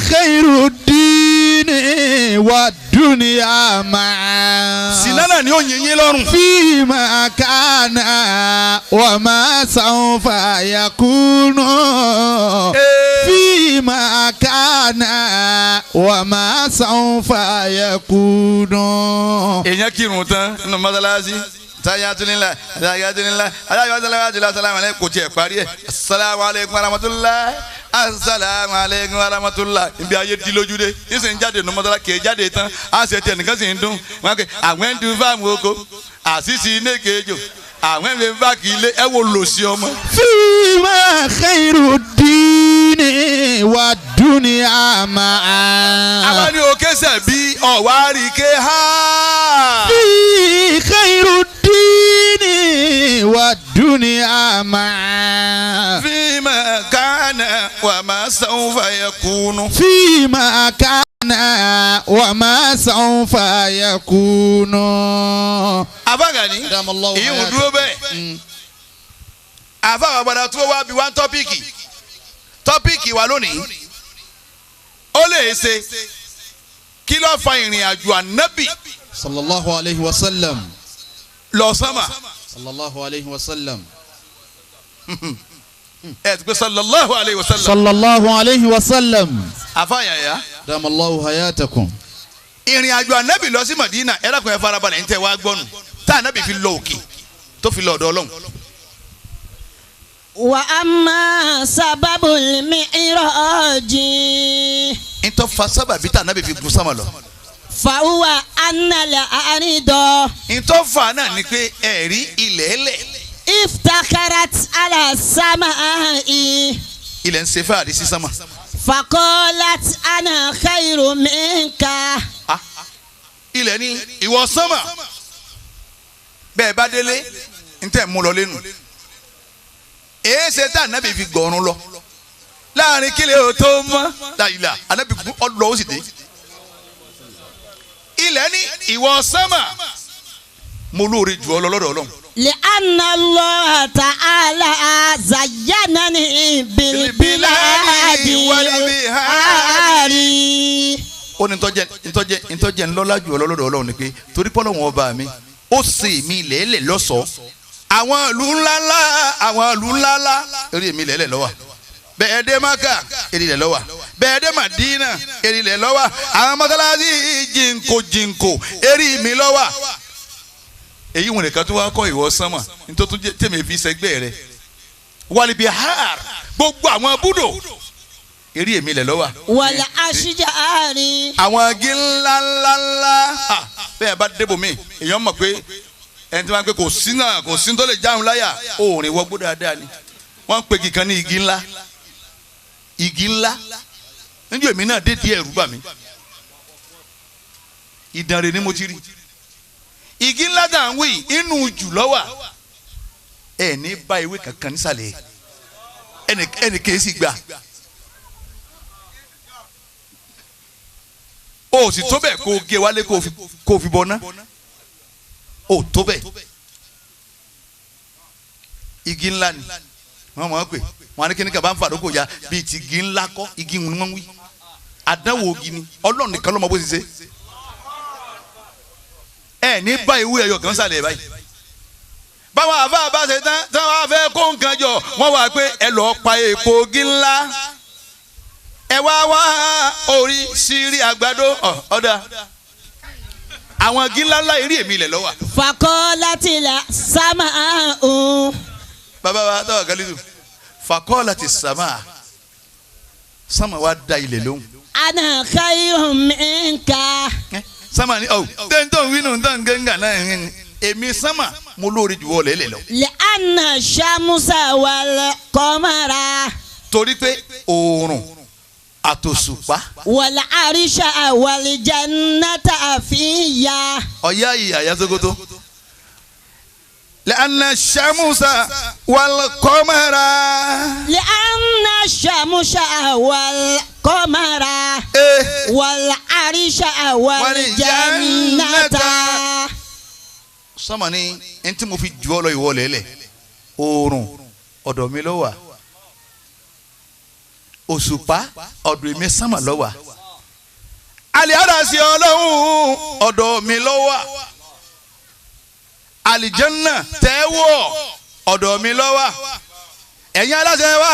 khairu dini wa dunya ma'a. Sinna náà ní òyìn yín lọ́rùn. Fi ma kana wa ma sawfa yakunu. Fi ma kana wa ma sawfa yakunu. Èèyàn kírun tán nínú mọ́sálásí. Tayatunila tayatunila alayhi salaam aleykum kò tiẹ̀ parí ẹ̀ asalaamu aleykum warahmatulah asalaamu aleykum warahmatulah ibi ayé di lójú dé ìsìn jáde nù mọ́tàlá kì í jáde tán á ṣe tiẹ̀ nìkan sì ń dún wọn kì àwọn ń dun fáàmù oko àṣìṣe iné kejò àwọn ń fi bá kì í lé ẹ wo lòsì ọmọ. Fima khairu dini wa dunya ma'a. Àwọn ni òkè sẹ̀ bí ọ̀wárí ké ha. Fi khairu dini wa dunya ma'a. Fima kana wa ma sawfa yakunu. Fima kana wa ma sawfa yakunu. Àfàgàní èyí ń dúró bẹ́ẹ̀. Àfàgà padà tó wá bí wá tọ́píìkì tọ́píìkì wa lónìí ó lè ṣe kí ló fa ìrìn àjò ànábì. Sallallahu alayhi wa sallam. Lọ sánmà. Sallallahu alayhi wa sallam. Ẹ ti pé sallallahu alayhi wa sallam. Sallallahu alayhi wa sallam. Àfàyàyà. Damallahu hayatakum. Ìrìn àjò ànábì lọ sí Madina ẹ dákun ẹ farabalẹ̀ ń tẹ wá gbọ́nù tá ànábì fi lọ òkè tó fi lọ ọ̀dọ̀ Ọlọ́run. Wa amma sababul mi'raji. Ntọ́ fa sábàbí tá ànábì fi gun sánmà lọ. Fàwùwà annal àrídọ̀. Ntọ́ fa náà ni pé ẹ̀rí ilẹ̀ ẹlẹ̀. Iftakarat ala samaa'i. Ilẹ̀ ń ṣe fáàrí sí sánmà. Faqalat ana khairu minka. Ilẹ̀ ní ìwọ sánmà bẹ́ẹ̀ bá délé ntẹ̀ mú lọ lẹ́nu. Èé ṣe tá ànábì fi gọ̀ọ̀rùn lọ láàrin kílẹ̀ ò tó mọ́ láyìlá ànábì ọlọ́ ó sì dé. Ilẹ̀ ní ìwọ sánmà mo lóore jù ọ lọ lọ́dọ̀ Ọlọ́run. Li'anna Allaha ta'ala zayyanani bil biladi wal bihari. Ó ní ntọ́jẹ́ ńlọ́lá jù ọ lọ lọ́dọ̀ Ọlọ́run ni pé torí pọ́lọ́wọ́n ọba mi ó ṣe mi lẹ́lẹ̀ lọ́sọ̀ọ́ àwọn ìlú ńláńlá àwọn ìlú ńláńlá eré mi lẹ́lẹ̀ ló wà bẹ́ẹ̀ dé Maka eré lẹ̀ ló wà bẹ́ẹ̀ dé Madina eré lẹ̀ ló wà àwọn mọ́sálásí jìnkò jìnkò eré mi ló wà. Èyí wọn nìkan tó wá kọ́ ìwọ sánmà nítorí tèmi fi sẹgbẹ́ rẹ wàlíbi har gbogbo àwọn búdò eré mi lẹ̀ ló wà. Wal ashjari. Àwọn igi ńlá ńlá ńlá bẹ́ẹ̀ bá débò mi èèyàn mọ̀ pé ẹni tí wọ́n á pè kò sí náà kò sí tó lè jáun láyà òòrìn wọgbó dáadáa ni wọ́n ń pè kíkan ní igi ńlá igi ńlá níjọ́ èmi náà dé díẹ̀ rú bà mí Ìdànrè ni mo ti rí igi ńlá dà ń wí inú jù lọ́wà ẹ̀ ní bá ewé kankan nísàlẹ̀ ẹnì kìí sì gbà o sì tó bẹ́ẹ̀ kó o gé wálé kó o fi bọ́ ná o tó bẹ́ẹ̀ igi ńlá ni wọ́n mọ̀ ọ́ pé wọ́n á ní kíní kaba ń fàdókò ya bíi ti igi ńlá kọ́ igi ń wọ́n wí àdánwò igi ni Ọlọ́run nìkan ló mọ bó ti ṣe ẹ ní bá ìwé ẹyọ kan sàlẹ̀ báyìí báwọn àfa bá ṣe tán táwọn afẹ́ kó nǹkan jọ wọ́n wá pé ẹ lọ́ọ́ pa èpo igi ńlá ẹ wá wá orí sírí àgbàdo ọ̀dà àwọn igi ńlá ńlá eré èmi ilẹ̀ lọ́wọ́. Faqalati la sama'u. Bàbá wa táwọn kan lẹ́sùn faqalati sàmà sàmà wa da ilẹ̀ lóhùn. Ana khayrun minka. Sàmà ni ọ tẹ́ntọ́n wínú tán gẹ́ngà náà èmi sàmà mo lóore jù wọ́ lẹ́lẹ̀ lọ. Li'anna shamsa wal qamara. Torí pé oòrùn Àtòṣùpá. والعرش والجنة فيا. Ọ̀yá ìyá ìyá Sokoto. لأن الشمس والقمر. لأن الشمس والقمر والعرش والجنة. Sọ́mọ ní ntí mo fi jù ọ́ lọ ìwọ lẹ́lẹ̀, oòrùn ọ̀dọ̀ mi ló wà, òṣùpá ọ̀dọ̀ èmi sánmà ló wà, àlìhárasì ọlọ́run ọ̀dọ̀ mi ló wà, àlìjánná tẹ́wọ̀ ọ̀dọ̀ mi ló wà. Ẹ̀yin aláṣẹ wa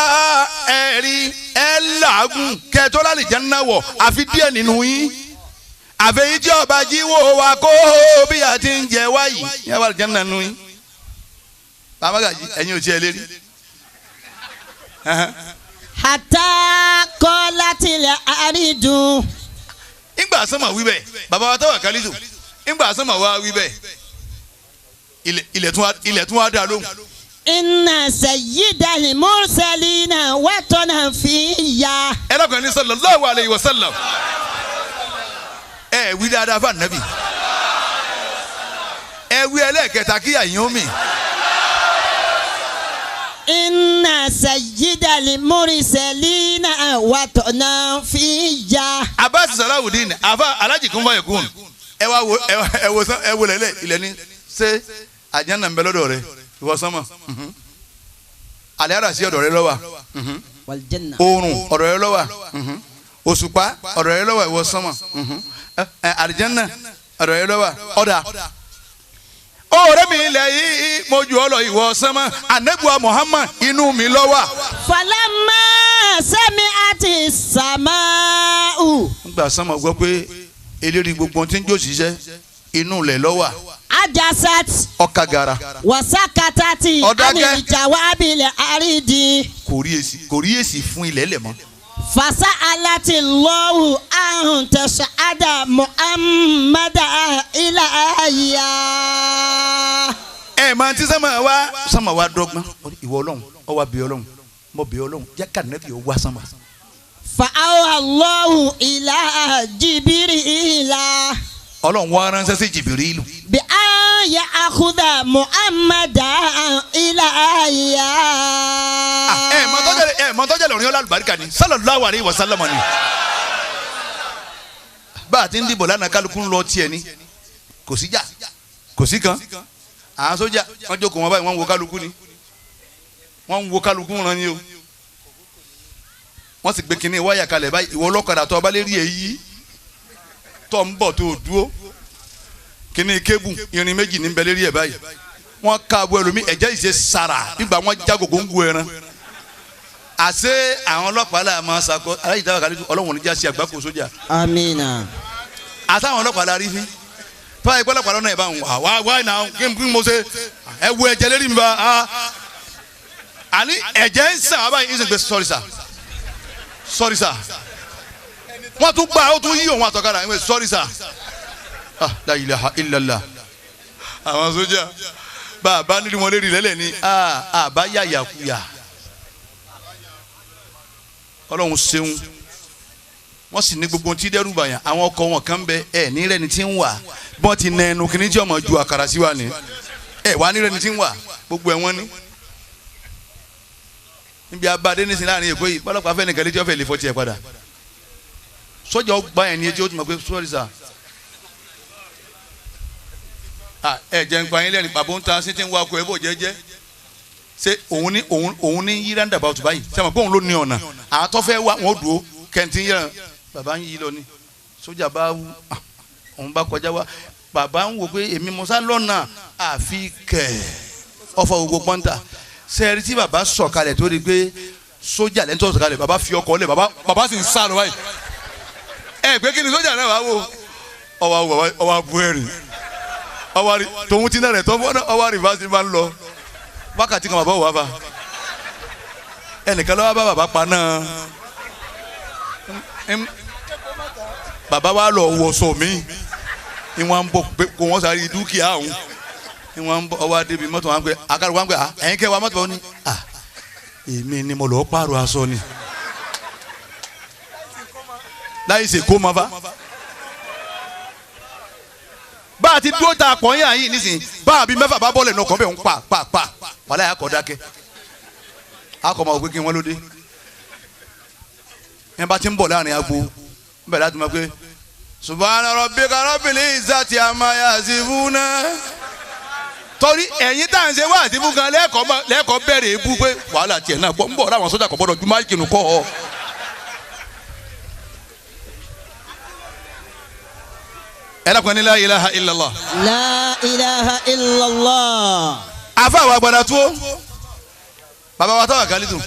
ẹ̀rí ẹ̀ làágùn kẹtọ́ lálìjánná wọ̀, àfi díẹ̀ nínú yín, àfẹ̀yìn tí ọba jíwò wa kó bí a ti ń jẹ wáyìí yẹn wà lìjánná nínú yín. Bàbá gàjí ẹ̀yin ò tiẹ̀ lérí. حتى قالت الأرض. Ìgbà sọ́mà wí bẹ́ẹ̀, bàbá wa tọ́wà kálísù, ìgbà sọ́mà wa wí bẹ́ẹ̀, ilẹ̀ tún wá dá lóhùn. إن سيد المرسلين وطنا فيا. Ẹ lọ́kàn ní sallallahu alayhi wa sallam. Ẹ wí dáadáa fún ànábì. Ẹ wí ẹlẹ́ẹ̀kẹta kí àyín ó mì. إن سيد المرسلين وطنا فيا. Abbas Salawudeen afa Alhaji kún fún ẹkún, ẹ wá wo ẹ wo ẹ wo lẹ́lẹ̀ ilẹ̀ ní ṣé àjànà ń bẹ lọ́dọ̀ rẹ ìwọ sánmọ̀, àlẹ́ àràsí ọ̀dọ̀ rẹ ló wà, والجنة. oòrùn ọ̀dọ̀ rẹ ló wà, òṣùpá ọ̀dọ̀ rẹ ló wà, ìwọ sánmọ̀, àlìjánà ọ̀dọ̀ rẹ ló wà. Ọ̀dà ọ̀rẹ́ mi ilẹ̀ yìí mo jù ọ́ lọ ìwọ sánmọ̀, anabuwa Muhammad inú mi ló wà. فلما سمعت السماء. Nígbà sánmọ̀ gbọ́ pé eléré gbogbo tí ń jó ṣiṣẹ́ inú ilẹ̀ ló wà, عجزت. Ọkà gara. وسكتت عن Ọ̀dákẹ́. الجواب الأرض. Kò rí èsì fún ilẹ̀ lẹ̀ mọ́. فسألت الله أن تسعد محمدا إلى. Ẹ máa ti sánmà wá, sánmà wá dọ́gbọ́n. Ó ní, ìwọ ọlọ́run, ọ wá bí ọlọ́run, mo bí ọlọ́run jẹ́ ká nẹ́bí ọ wá sánmà. فأوحى الله إلى جبريل. Ọlọ́run wá ránṣẹ́ sí Jìbìrìlù. بأن يأخذ محمدا إلى. Ẹ mọ tọ́jà lọ́rin ọlá àlùbáríkà ni sallallahu alaihi wasallam ni. Bá a ti ń dìbò lánàá, kálukú ń lọ tiẹ̀ ni, kò sí jà, kò sí kan. Àwọn sójà wọ́n jókòó wọn báyìí, wọ́n ń wo kálukú ni, wọ́n ń wo kálukú ràn ni o. Wọ́n sì gbé kinní wáyà kalẹ̀ báyìí. Ìwọ ọlọ́kadà tó ọba lérí èyí tó ń bọ̀ tó dúró, kinní kébù irin méjì ní bẹ lérí ẹ̀ báyìí, wọ́n ká abo ẹlòmí, ẹ̀jẹ̀ ìṣe sàrà nígbà wọ́n já gògóńgò ẹran. Àṣé àwọn ọlọ́pàá là máa ṣàkọ aláyìí táwọn kàlẹ́ ọlọ́wọ̀n ní jásí àgbákò sójà. Amina. Àtàwọn ọlọ́pàá la rí fín tọ́wọ́ ẹgbẹ́ ọlọ́pàá lọ́nà ẹ̀ bá ń wà wá wá náà kí n mo ṣe ẹ wo ẹ̀jẹ̀ lérí mi bá a àní ẹ̀jẹ̀ ń sàn wá báyìí ń sìn pé sorry sir, sorry sir. Wọ́n tún gbà ó tún yí òun àtọ̀kadà ẹ̀ sorry sir. Ah, la ilaha illallah. Àwọn sójà bàbá nílùú wọn lérí lẹ́lẹ̀ ni àbá yàyàkuyà. Ọlọ́run ṣeun, wọ́n sì ní gbogbo tí dẹ́rù bàyàn. Àwọn ọkọ̀ wọn kan bẹ ẹ nírẹ́ni tí ń wà, bí wọ́n ti nà ẹnu kìíní tí ọmọ ju àkàrà sí wa ni ẹ wà nírẹ́ni tí ń wà, gbogbo ẹ̀ wọ́n ní. Níbi abadé nísìnyí láàrin Èkó yìí, bọ́lọ́pàá fẹ́ nìkan létí ọ̀fẹ́ lè fọ́ tiẹ̀ padà. Sọ́jà ọgbà ẹ̀ ní etí ó ti mọ̀ pé sorry sir. Ẹ jẹ́ nǹkan yín lẹ́rìn pàbó ń ta sí ti ń wakọ̀ ẹ̀ bò jẹ́jẹ́. Ṣé òun ní òun ní yí roundabout báyìí? Ṣé àwọn pé òun ló ní ọ̀nà àtọ́fẹ́ wa wọn ò dúró kẹ́ntì yẹn. Bàbá ń yí lọ ni sójà bá wú, òun bá kọjá wá, bàbá ń wò pé èmi musa lọ́nà àfi kẹ̀ ọ̀fọ̀ gbogbo pọ́ńtà. Sẹ́ẹ̀rì tí bàbá sọ̀kalẹ̀ tó di pé sójà lẹ́ni tó sọ̀kalẹ̀, bàbá fi ọkọ̀ lẹ̀, bàbá sì ń sá lọ báyìí. Ẹ pé kí ni sójà náà wá wò, ọwọ́ abu ẹ̀rìn, ọwọ́ àrí tòun ti náà rẹ̀ tọ́ ọwọ́ àrí bá ti máa ń lọ wákàtí kan. Bàbá wà bá ẹnìkan lọ́wọ́ bá bàbá pa náà, bàbá wa lọ wọ̀sọ̀ mi ni wọ́n ń bọ̀ pé kò wọ́n sáré dúkìá òun ni wọ́n ń bọ̀. Ọwọ́ adébi mọ́tò wọn pé akárò wọn pé ẹ̀yin kẹ́ wa mọ́tò wọn ni èmi ni mo lọ́ọ́ pààrọ̀ aṣọ ni. Láyé ṣe kó ma fa. Bá a ti dúró ta àpọ̀ yín àyín nísìnyí bá a bí mẹ́fà bá bọ́ọ̀lù ẹ̀nà ọkàn bẹ́ẹ̀ ń pa pa pa wàhálà yà kọ́ dákẹ́. A kọ́ ma wò pé kí wọ́n ló dé. Ẹ bá ti ń bọ̀ láàrin agbo ń bẹ̀rẹ̀ láti mọ̀ pé subhana rabbika rabbil izzati amma yasifuna. Torí ẹ̀yin tá à ń ṣe wá àti fún gan lẹ́ẹ̀kọ́ bẹ̀rẹ̀ ebú pé wàhálà tiẹ̀ náà ń bọ̀ láwọn sójà kò gbọ́dọ̀ ju máìkì nù kọ́ ọ. Ẹ dákun ní la ilaha illallah. La ilaha illallah. Àfa àwọn agbada tó bàbá wa táwọn àkàlì tó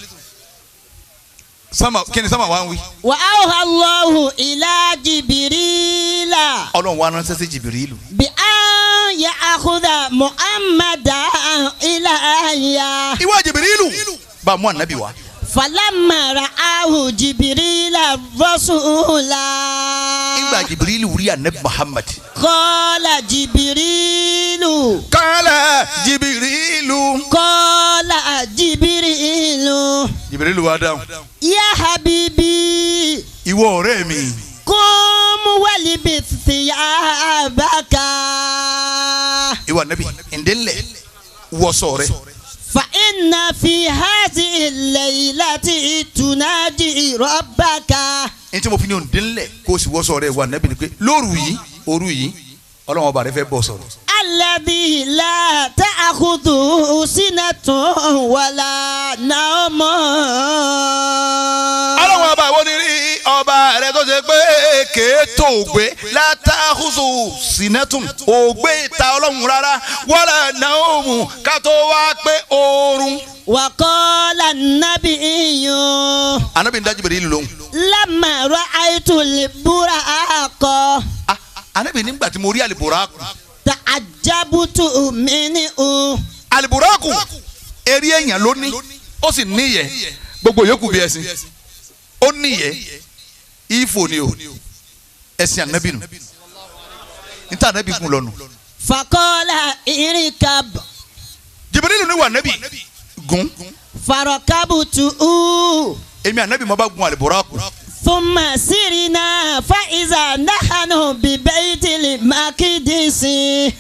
sama kí ni sama wa ń wí. Wa awha Allahu ila Jibrila. Ọlọ́run wa ránṣẹ́ sí Jibirilu. Bí an ya'khudha Muhammadan ilayya. Ìwọ Jibirilu bá mú ànábì wá. Falamma ra'ahu Jibrila rasula. Ìgbà Jibirilu rí ànábì Muhammad. Qala Jibirilu. Qala Jibirilu. Qala Jibirilu. Jibirilu wa dáhùn. Ya habibi. Ìwọ ọ̀rẹ́ mi. Qum walbis thiyabaka. Ìwọ ànábì ǹdẹ́lẹ̀ wọṣọ rẹ. Fa inna fi hadhihi al-laylati tunaji rabbaka. Ní tí mo fi ní òǹdẹ́lẹ̀ kó o sì wọṣọ rẹ ìwọ ànábì ni pé lóru yìí òru yìí Ọlọ́run ọba rẹ fẹ́ bọ̀ sọ̀rọ̀. Alladhi la ta'khudhuhu sinatun wala nawmun. Ọlọ́run ọba wo ni rí ọba rẹ tó ṣe pé kéétò ògbé la ta'khudhuhu sinatun ògbé ta Ọlọ́run rárá wala nawmun ká tó wá pé oorun. Wa qala an-nabiyyu. Ànábì ń dájú bèrè ìlú lóhùn. Lamma ra'aytu al-buraqa. Ànábì nígbà tí mo rí àlìbùrákù. Ta'ajjabutu minhu. Àlìbùrákù eré èèyàn ló ní ó sì níyẹ̀ gbogbo yòókù bí ẹṣin ó níyẹ̀ ìfò ni o ẹṣin ànábì nù níta ànábì kún lọ́nu. Faqala irkab. Jìbìrìlù ní wà ànábì gùn. Farakabutu. Èmi ànábì mo bá gun àlìbùrákù. Thumma sirina fa iza nahanu bi baytil maqdisi.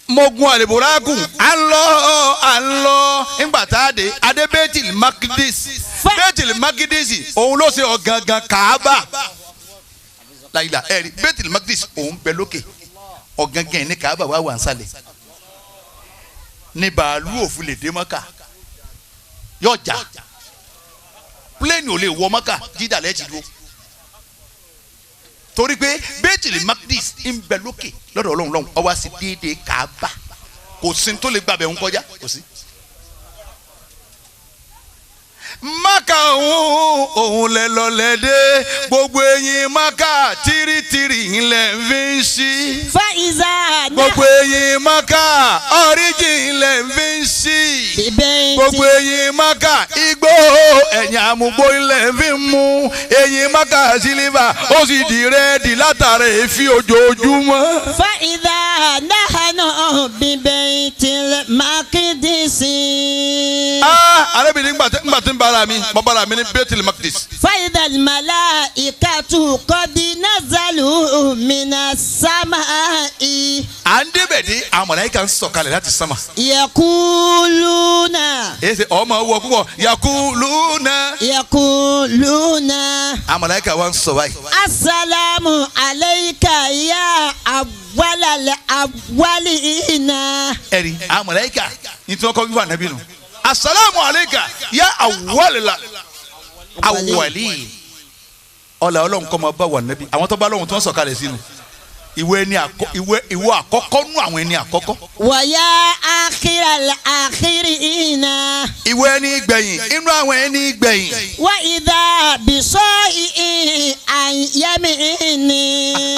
Mo gun àlìbùrákù à ń lọ ńgbà tá a dé adé Baitil Maqdis. Baitil Maqdis òun ló ṣe ọ̀gangan Kaaba láyìlá ẹ̀rí Baitil Maqdis òun bẹ lókè ọ̀gangan ní Kaaba wà wà ń sàlẹ̀ ní bàálù òfin lè dé Mọ́kà yọjà pléènì ò lè wọ Mọ́kà jídà lẹ́ẹ̀tì dúró torí pé Baitil Maqdis ń bẹ lókè lọ́dọ̀ Ọlọ́run lọ́hùn ó wá sí déédéé Kaaba kò sí tó lè gbàbẹ̀ ń kọjá kò sí. Maka òun lẹ lọlẹ dé gbogbo eyín Maka tìrìtìrì ńlẹ̀ fi ń ṣí. Faiza náà. Gbogbo eyín Maka ọ̀ríjì ńlẹ̀ fi ń ṣí. Gbogbo eyín Maka igbó ẹ̀yìn àmúgbó ńlẹ̀ fi ń mú. Eyín Maka sílífà ó sì di rẹ́ẹ̀dì látara èéfín ojoojúmọ́. Faiza nahanu bibaytil maqdisi. Arábìnrin ńgbà tí ń bára mi mo bára mi ní Baitil Maqdis. Faiza al-malaikatu qad nazalu minas samai. À ń débẹ̀ dé àwọn màláíkà ń sọ̀kalẹ̀ láti sánmà. Yakuluna. Èsì ọmọ wọ púpọ̀ yakuluna. Yakuluna. Àwọn màláíkà wa ń sọ báyìí. Assalamu alayka ya awwalal awwalina. Ẹ̀rí àwọn màláíkà ní tí wọ́n kọ́ wíwà nàbí nù. Assalamu alayka ya awwalal awwalin. Ọlà Ọlọ́run kọ́ máa bá wà nàbí àwọn tó bá lọ́hùn tí wọ́n sọ̀kalẹ̀ sínú ìwọ ẹni ìwọ àkọ́kọ́ nú àwọn ẹni àkọ́kọ́. Wàyà àkìrà àkìrì iná. Ìwọ ẹni gbẹ̀yìn inú àwọn ẹni gbẹ̀yìn. Wà ìdá bisọ́ ìhìn àyẹ̀mí ni.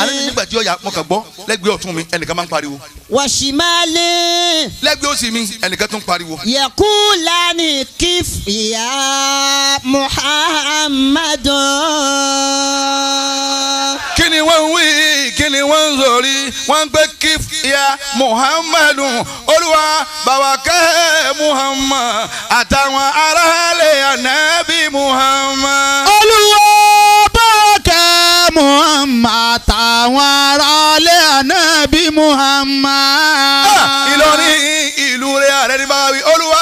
Àlẹ́ mi nígbà tí ọ̀yà mo kàn gbọ́ lẹ́gbẹ̀ẹ́ ọ̀tún mi ẹnìkan máa ń pariwo. Wàṣìmálẹ̀. Lẹ́gbẹ̀ẹ́ òsì mi ẹnìkan tún pariwo. Yẹ̀kúlani kif ya Muhammadu. Kí ni wọ́n ń wí? Kí ni wọ́n ń sọ̀rí? Wọ́n ń pẹ́ kif ya Muhammadu. Olúwa bàbá kẹ́ Muhammad àtàwọn aráàlẹ̀ ànábì Muhammad. Olúwa bàbá kẹ́ Muhammad. Muhammad àtàwọn aráalé ànábì Muhammad. Ìlọrin ìlú rẹ̀ ààrẹ ní báwa wí Olúwa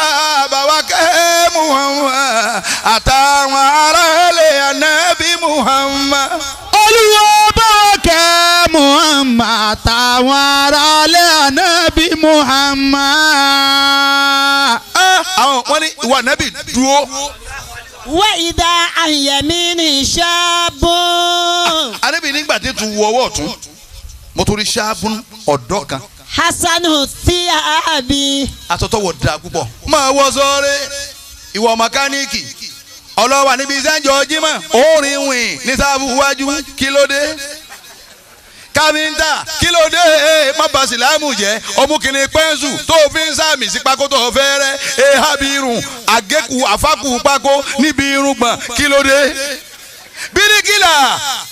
bá wa kẹ́ Muhammad àtàwọn aráalé ànábì Muhammad. Olúwa bá wa kẹ́ Muhammad àtàwọn aráalé ànábì Muhammad. Àwọn wọn ní ìwà ànábì dúró. وإذا عن يميني شاب. Ànábì nígbà tí tún wọ ọwọ́ ọ̀tún mo tún rí ṣáàbùn ọ̀dọ́ kan. حسن الثياب. Aṣọ tó wọ̀ dáa púpọ̀. Máa wọ sọ́ọ́rẹ́ ìwọ mẹkáníìkì ọlọ́wà níbi sẹ́ńjọ jimá orin wìn ní sáfù wájú kí ló dé? Káfíńtà kí ló dé? Má bà sílámù jẹ́ ọmúkìnrin pẹ́ńsù tó fi ń sàmì sí pákó tó fẹ́ rẹ́ ehabi irun àgékù àfákù pákó níbi irun gbọ̀n kí ló dé? Bíríkìlà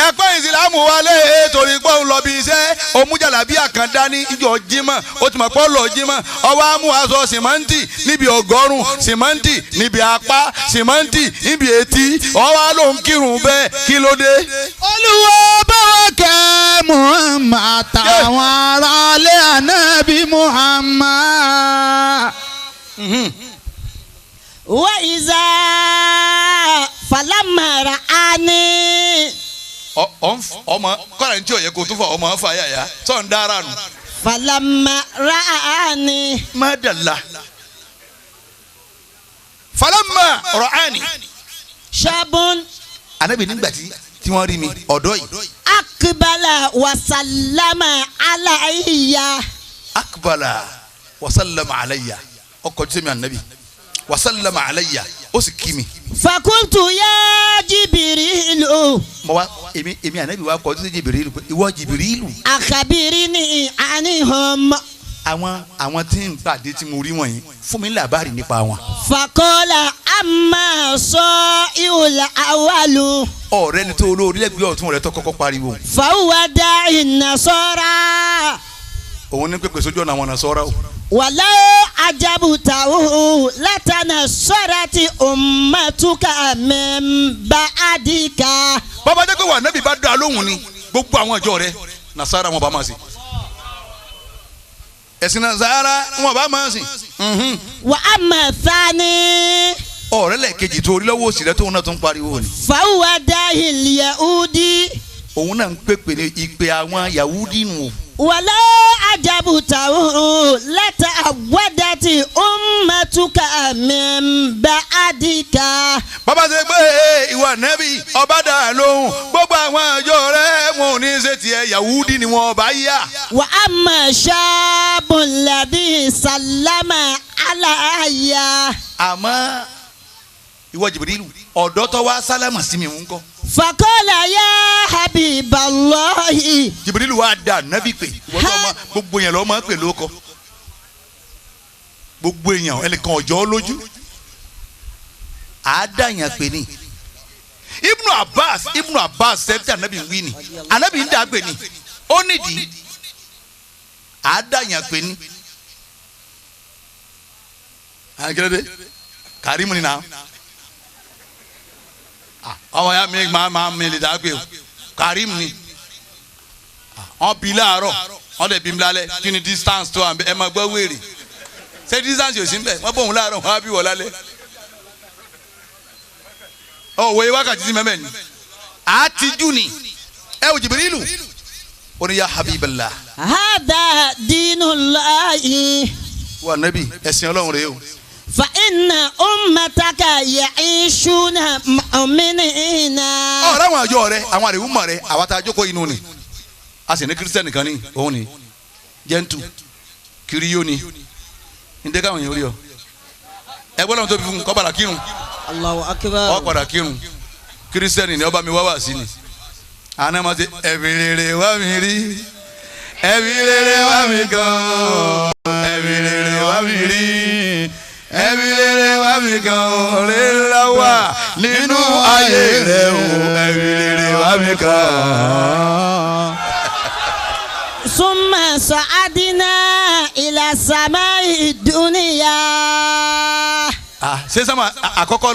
ẹ̀kọ́ ìsìlámù wálé torí pé òun lọ bí iṣẹ́ òmùjàlábí àkàndá ní ìjọ jímọ̀ ó ti mọ̀ pé ó lọ jímọ̀ ọwọ́ á mú aṣọ sìmọ́ǹtì níbi ọgọ́rùn-ún sìmọ́ǹtì níbi apá sìmọ́ǹtì níbi etí ọwọ́ á lòún kírun bẹ́ẹ̀ kí ló dé? Olúwa bá wa kẹ́ Muhammad àtàwọn aráalé ànábì Muhammad. وإذا فلما رآني. Ọmọ kọ́ra ní tí ò yẹ kó tún fọ ọmọ fà yàyà sọ̀ ń dára nù. فلما رآني. Má dàla. Falamma ra'ani. شاب. Ànábì nígbà tí wọ́n rí mi ọ̀dọ́ yìí. أقبل وسلم علي. Akbala wasallama alayya ọkọ̀ jù sẹ́mi ànábì wasallama alayya ó sì kí mi. فقلت يا جبريل. Mo wá èmi ànábì wa kọjú sí Jìbìrìlù pé ìwọ Jìbìrìlù. أخبرني عنهم. Àwọn tí ń pàdé tí mo rí wọ̀nyí fún mi làbárì nípa wọn. فقال أما صائع الأول. Ọ̀rẹ́ ni tó olórí lẹ́gbẹ̀ẹ́ ọ̀tún rẹ̀ tó kọ́kọ́ pariwo. فهو داعي النصارى. Òun ní pèpè sójú ọ̀nà àwọn Nasara o. ولو أجبته لتنصرت أمتك من بعدك. Bàbá jẹ́ pé wà nábì bá dá lóhùn ni gbogbo àwọn ìjọ rẹ̀ Nasara wọn bá máa sìn. Ẹ̀sìn Nasara wọn bá máa sìn. وأما الثاني. Ọ̀rẹ́ lẹ́ẹ̀kejì tó orí lọ́wọ́ òsì rẹ̀ tóun náà tún pariwo ni. فهو داعي اليهود. Òun náà ń pèpè ní ìpè àwọn Yahudi nù. ولو أجبته لتعودت أمتك من بعدك. Bàbá ṣe pé ìwà nẹ́bí ọba dà lóhùn gbogbo àwọn àjọ rẹ̀ wọn ò ní ṣe tiẹ̀ Yahudi ni wọn ọba yá. وأما شاب الذي سلم علي. Àmọ́ ìwọ Jìbìrìlù ọ̀dọ́ tó wá sálámà sí mi ń kọ́. فقال يا حبيب الله. Jìbìrìlù wa da nẹ́bí pè ìwọ tó ọmọ gbogbo èèyàn lọ́ọ́ máa pè lóko gbogbo èèyàn ẹnìkan ọ̀jọ́ lójú àádáyàn pè ní. Ibnu Abbas sẹ́ńtì ànábì ń wí ni ànábì ń dàgbè ni ó nídìí àádáyàn pè ní. Àgẹ́rẹ́dẹ́ Kàrímù ni nà ọmọ ya mi máa mi lè dàgbé o Kàrímù ni wọ́n bí láàárọ̀ wọ́n dẹ̀ bí mi lálẹ́ kí ni distance tó wà ń bẹ ẹ máa gbọ́ wèrè ṣé distance yóò sí ń bẹ wọ́n bọ̀ òun láàárọ̀ wọ́n á bí wọ̀ lálẹ́ ọ wòye wákàtí sí mẹ́mẹ́ ni àtijú ni ẹ wò Jìbìrìlù ó ní ya Habiballah. هذا دين الله. Wà nẹ́bí ẹ̀sìn Ọlọ́run rèé o. فإن أمتك يعيشون مؤمنين. Ọ̀rọ̀ àwọn àjọ rẹ àwọn àrèwúmọ̀ rẹ àwa tá a jókòó inú ni a sì ní kírísítẹ́nì kan ní òun ni jẹ́ntù kiriyó ni ǹdẹ́ káwọn èèyàn rí ọ ẹ gbọ́dọ̀ tó fi fún kọ́ padà kírun. Allahu akbar. Ọ padà kírun kírísítẹ́nì ni ọba mi wá wá sí ni àná máa ṣe ẹ̀mí rere wá mi rí ẹ̀mí rere wá mi gan ẹ̀mí rere wá mi rí ẹ̀mí rere wá mi gan òrè ńlá wà nínú ayé rẹ o ẹ̀mí rere wá mi gan. ثم صعدنا إلى السماء الدنيا. Ṣé sábà àkọ́kọ́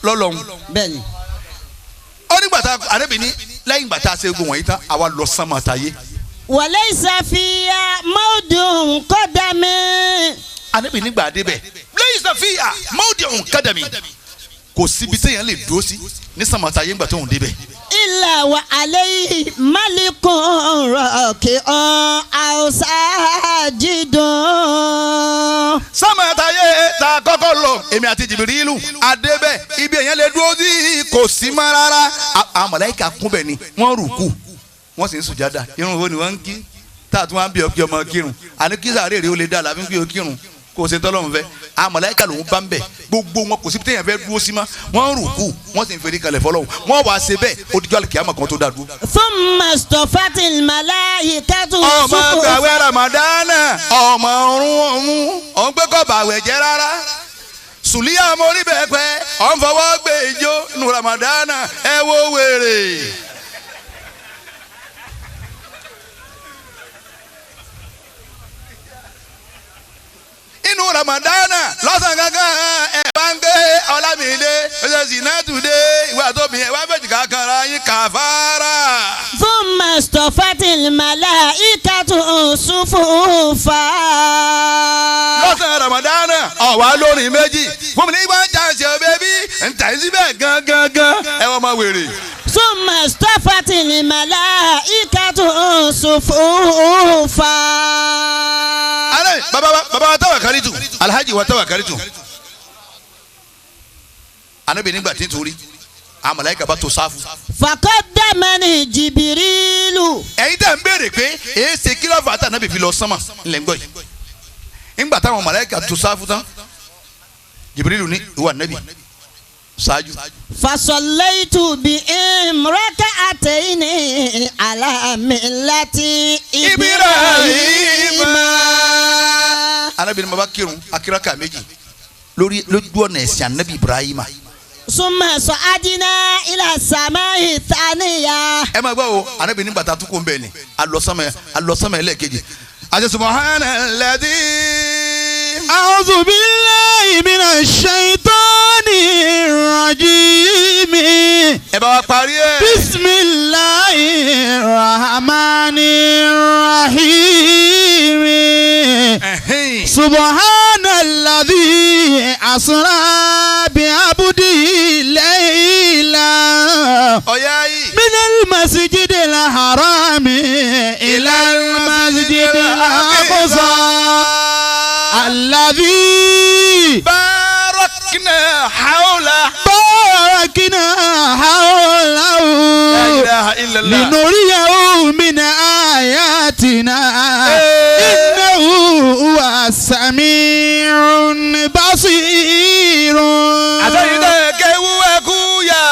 lọ́lọ́hún. Bẹ́ẹ̀ni. Ó nígbà tá àrẹ́bì ní Lẹ́yìn ìgbà tá a ṣe gbogbo wọ̀nyí tán àwa lọ sánmà táyé. وليس فيها موضع قدم. Ànábì nígbà débẹ̀ laysa fiha mawdi'un qadami kò síbi téèyàn lè dúró sí ní sánmà táyé ńgbà tóun débẹ̀. إلا وعليه ملك راكع أو ساجد. Sánmà táyé tá a kọ́kọ́ lọ èmi àti Jìbìrìlù adébẹ̀ ibi èèyàn lè dúró sí kò sí mọ́ rárá. Àwọn màláíkà kún bẹ̀ ni wọ́n rùkú wọ́n sì ń sùjádà. Irun wo ni wọ́n ń kí tá a tún wá ń bí ọkí ọmọ kírun àní kí sàárè rè ó lè dá làbí ń gbé kírun kò ṣe tọ́lọ́run fẹ́. Àwọn màláíkà lòún bá ń bẹ̀ gbogbo wọn kò síbi téèyàn fẹ́ dúró sí mọ́ wọ́n rùkú wọ́n sì ń ferí kalẹ̀ fọlọ́hún wọ́n wàá ṣe bẹ́ẹ̀ odijọ́ àlùkìyámà kan tó dá dúró. ثم اصطفت الملائكة Ọmọ صفوفا. gbàwé ramadana ọmọ ọrùn ọmú ọ̀n gbé kọ́ bàwẹ̀ jẹ́ rárá sùlíà mórí bẹ́ẹ̀ pẹ́ ọ̀n fọwọ́ gbé ijó nu ramadana ẹ wo wèrè. Inú ramadana lọ́sàn kankan ẹ bá ń gbé ọlámìdé ọjọ́ sinátúndé ìwà tóbi ẹ wá fẹ̀jì kankan yín kàfàrà. ثم اصطفت الملائكة صفوفا. Lọ́sàn-án ramadana ọ̀wá lórin méjì fún mi ní wọ́n jàǹsì bẹ́bí ń tà í síbẹ̀ gangan ẹ wọ́n máa wèrè. ثم اصطفت الملائكة صفوفا. Alẹ́ baba baba wa Tawakalitu alhaji wa Tawakalitu anabi nígbà tí ń torí àwọn màláíkà bá tó sáfù. فقدمني جبريل. Ẹ̀yin tẹ̀ ń béèrè pé èé ṣe kí ló fà á tà nábì fi lọ sánmà ńlẹ̀ ń gbọ́ yìí. Ńgbà táwọn màláíkà tó sáfù tán Jibrilu ní ìwà nábì ṣáájú. فصليت بهم ركعتين على ملة إبراهيم. Anabi ni baba kírun akíraka méjì lórí lójú ọ̀nà ẹ̀sìn anabi Ibrahima. ثم صعدنا إلى السماء الثانية. Ẹ máa gbọ́ o anabi nígbà tá a tún kó ń bẹ̀ ni alọ́sánmẹ́ alọ́sánmẹ́ ẹlẹ́ẹ̀kejì àti subahana alladhi. أعوذ بالله من الشيطان الرجيم. Ẹ bá wa parí ẹ. بسم الله الرحمن الرحيم. Ẹ̀hìn. سبحان الذي أسرى بعبده ليلا Ọ̀yá yìí. من المسجد الحرام إلى المسجد الأقصى الذي Barakna hawla. باركنا حوله La ilaha illallah. لنريه من آياتنا إنه هو السميع البصير. Àtẹ̀yìn náà kéwú ẹkú yà.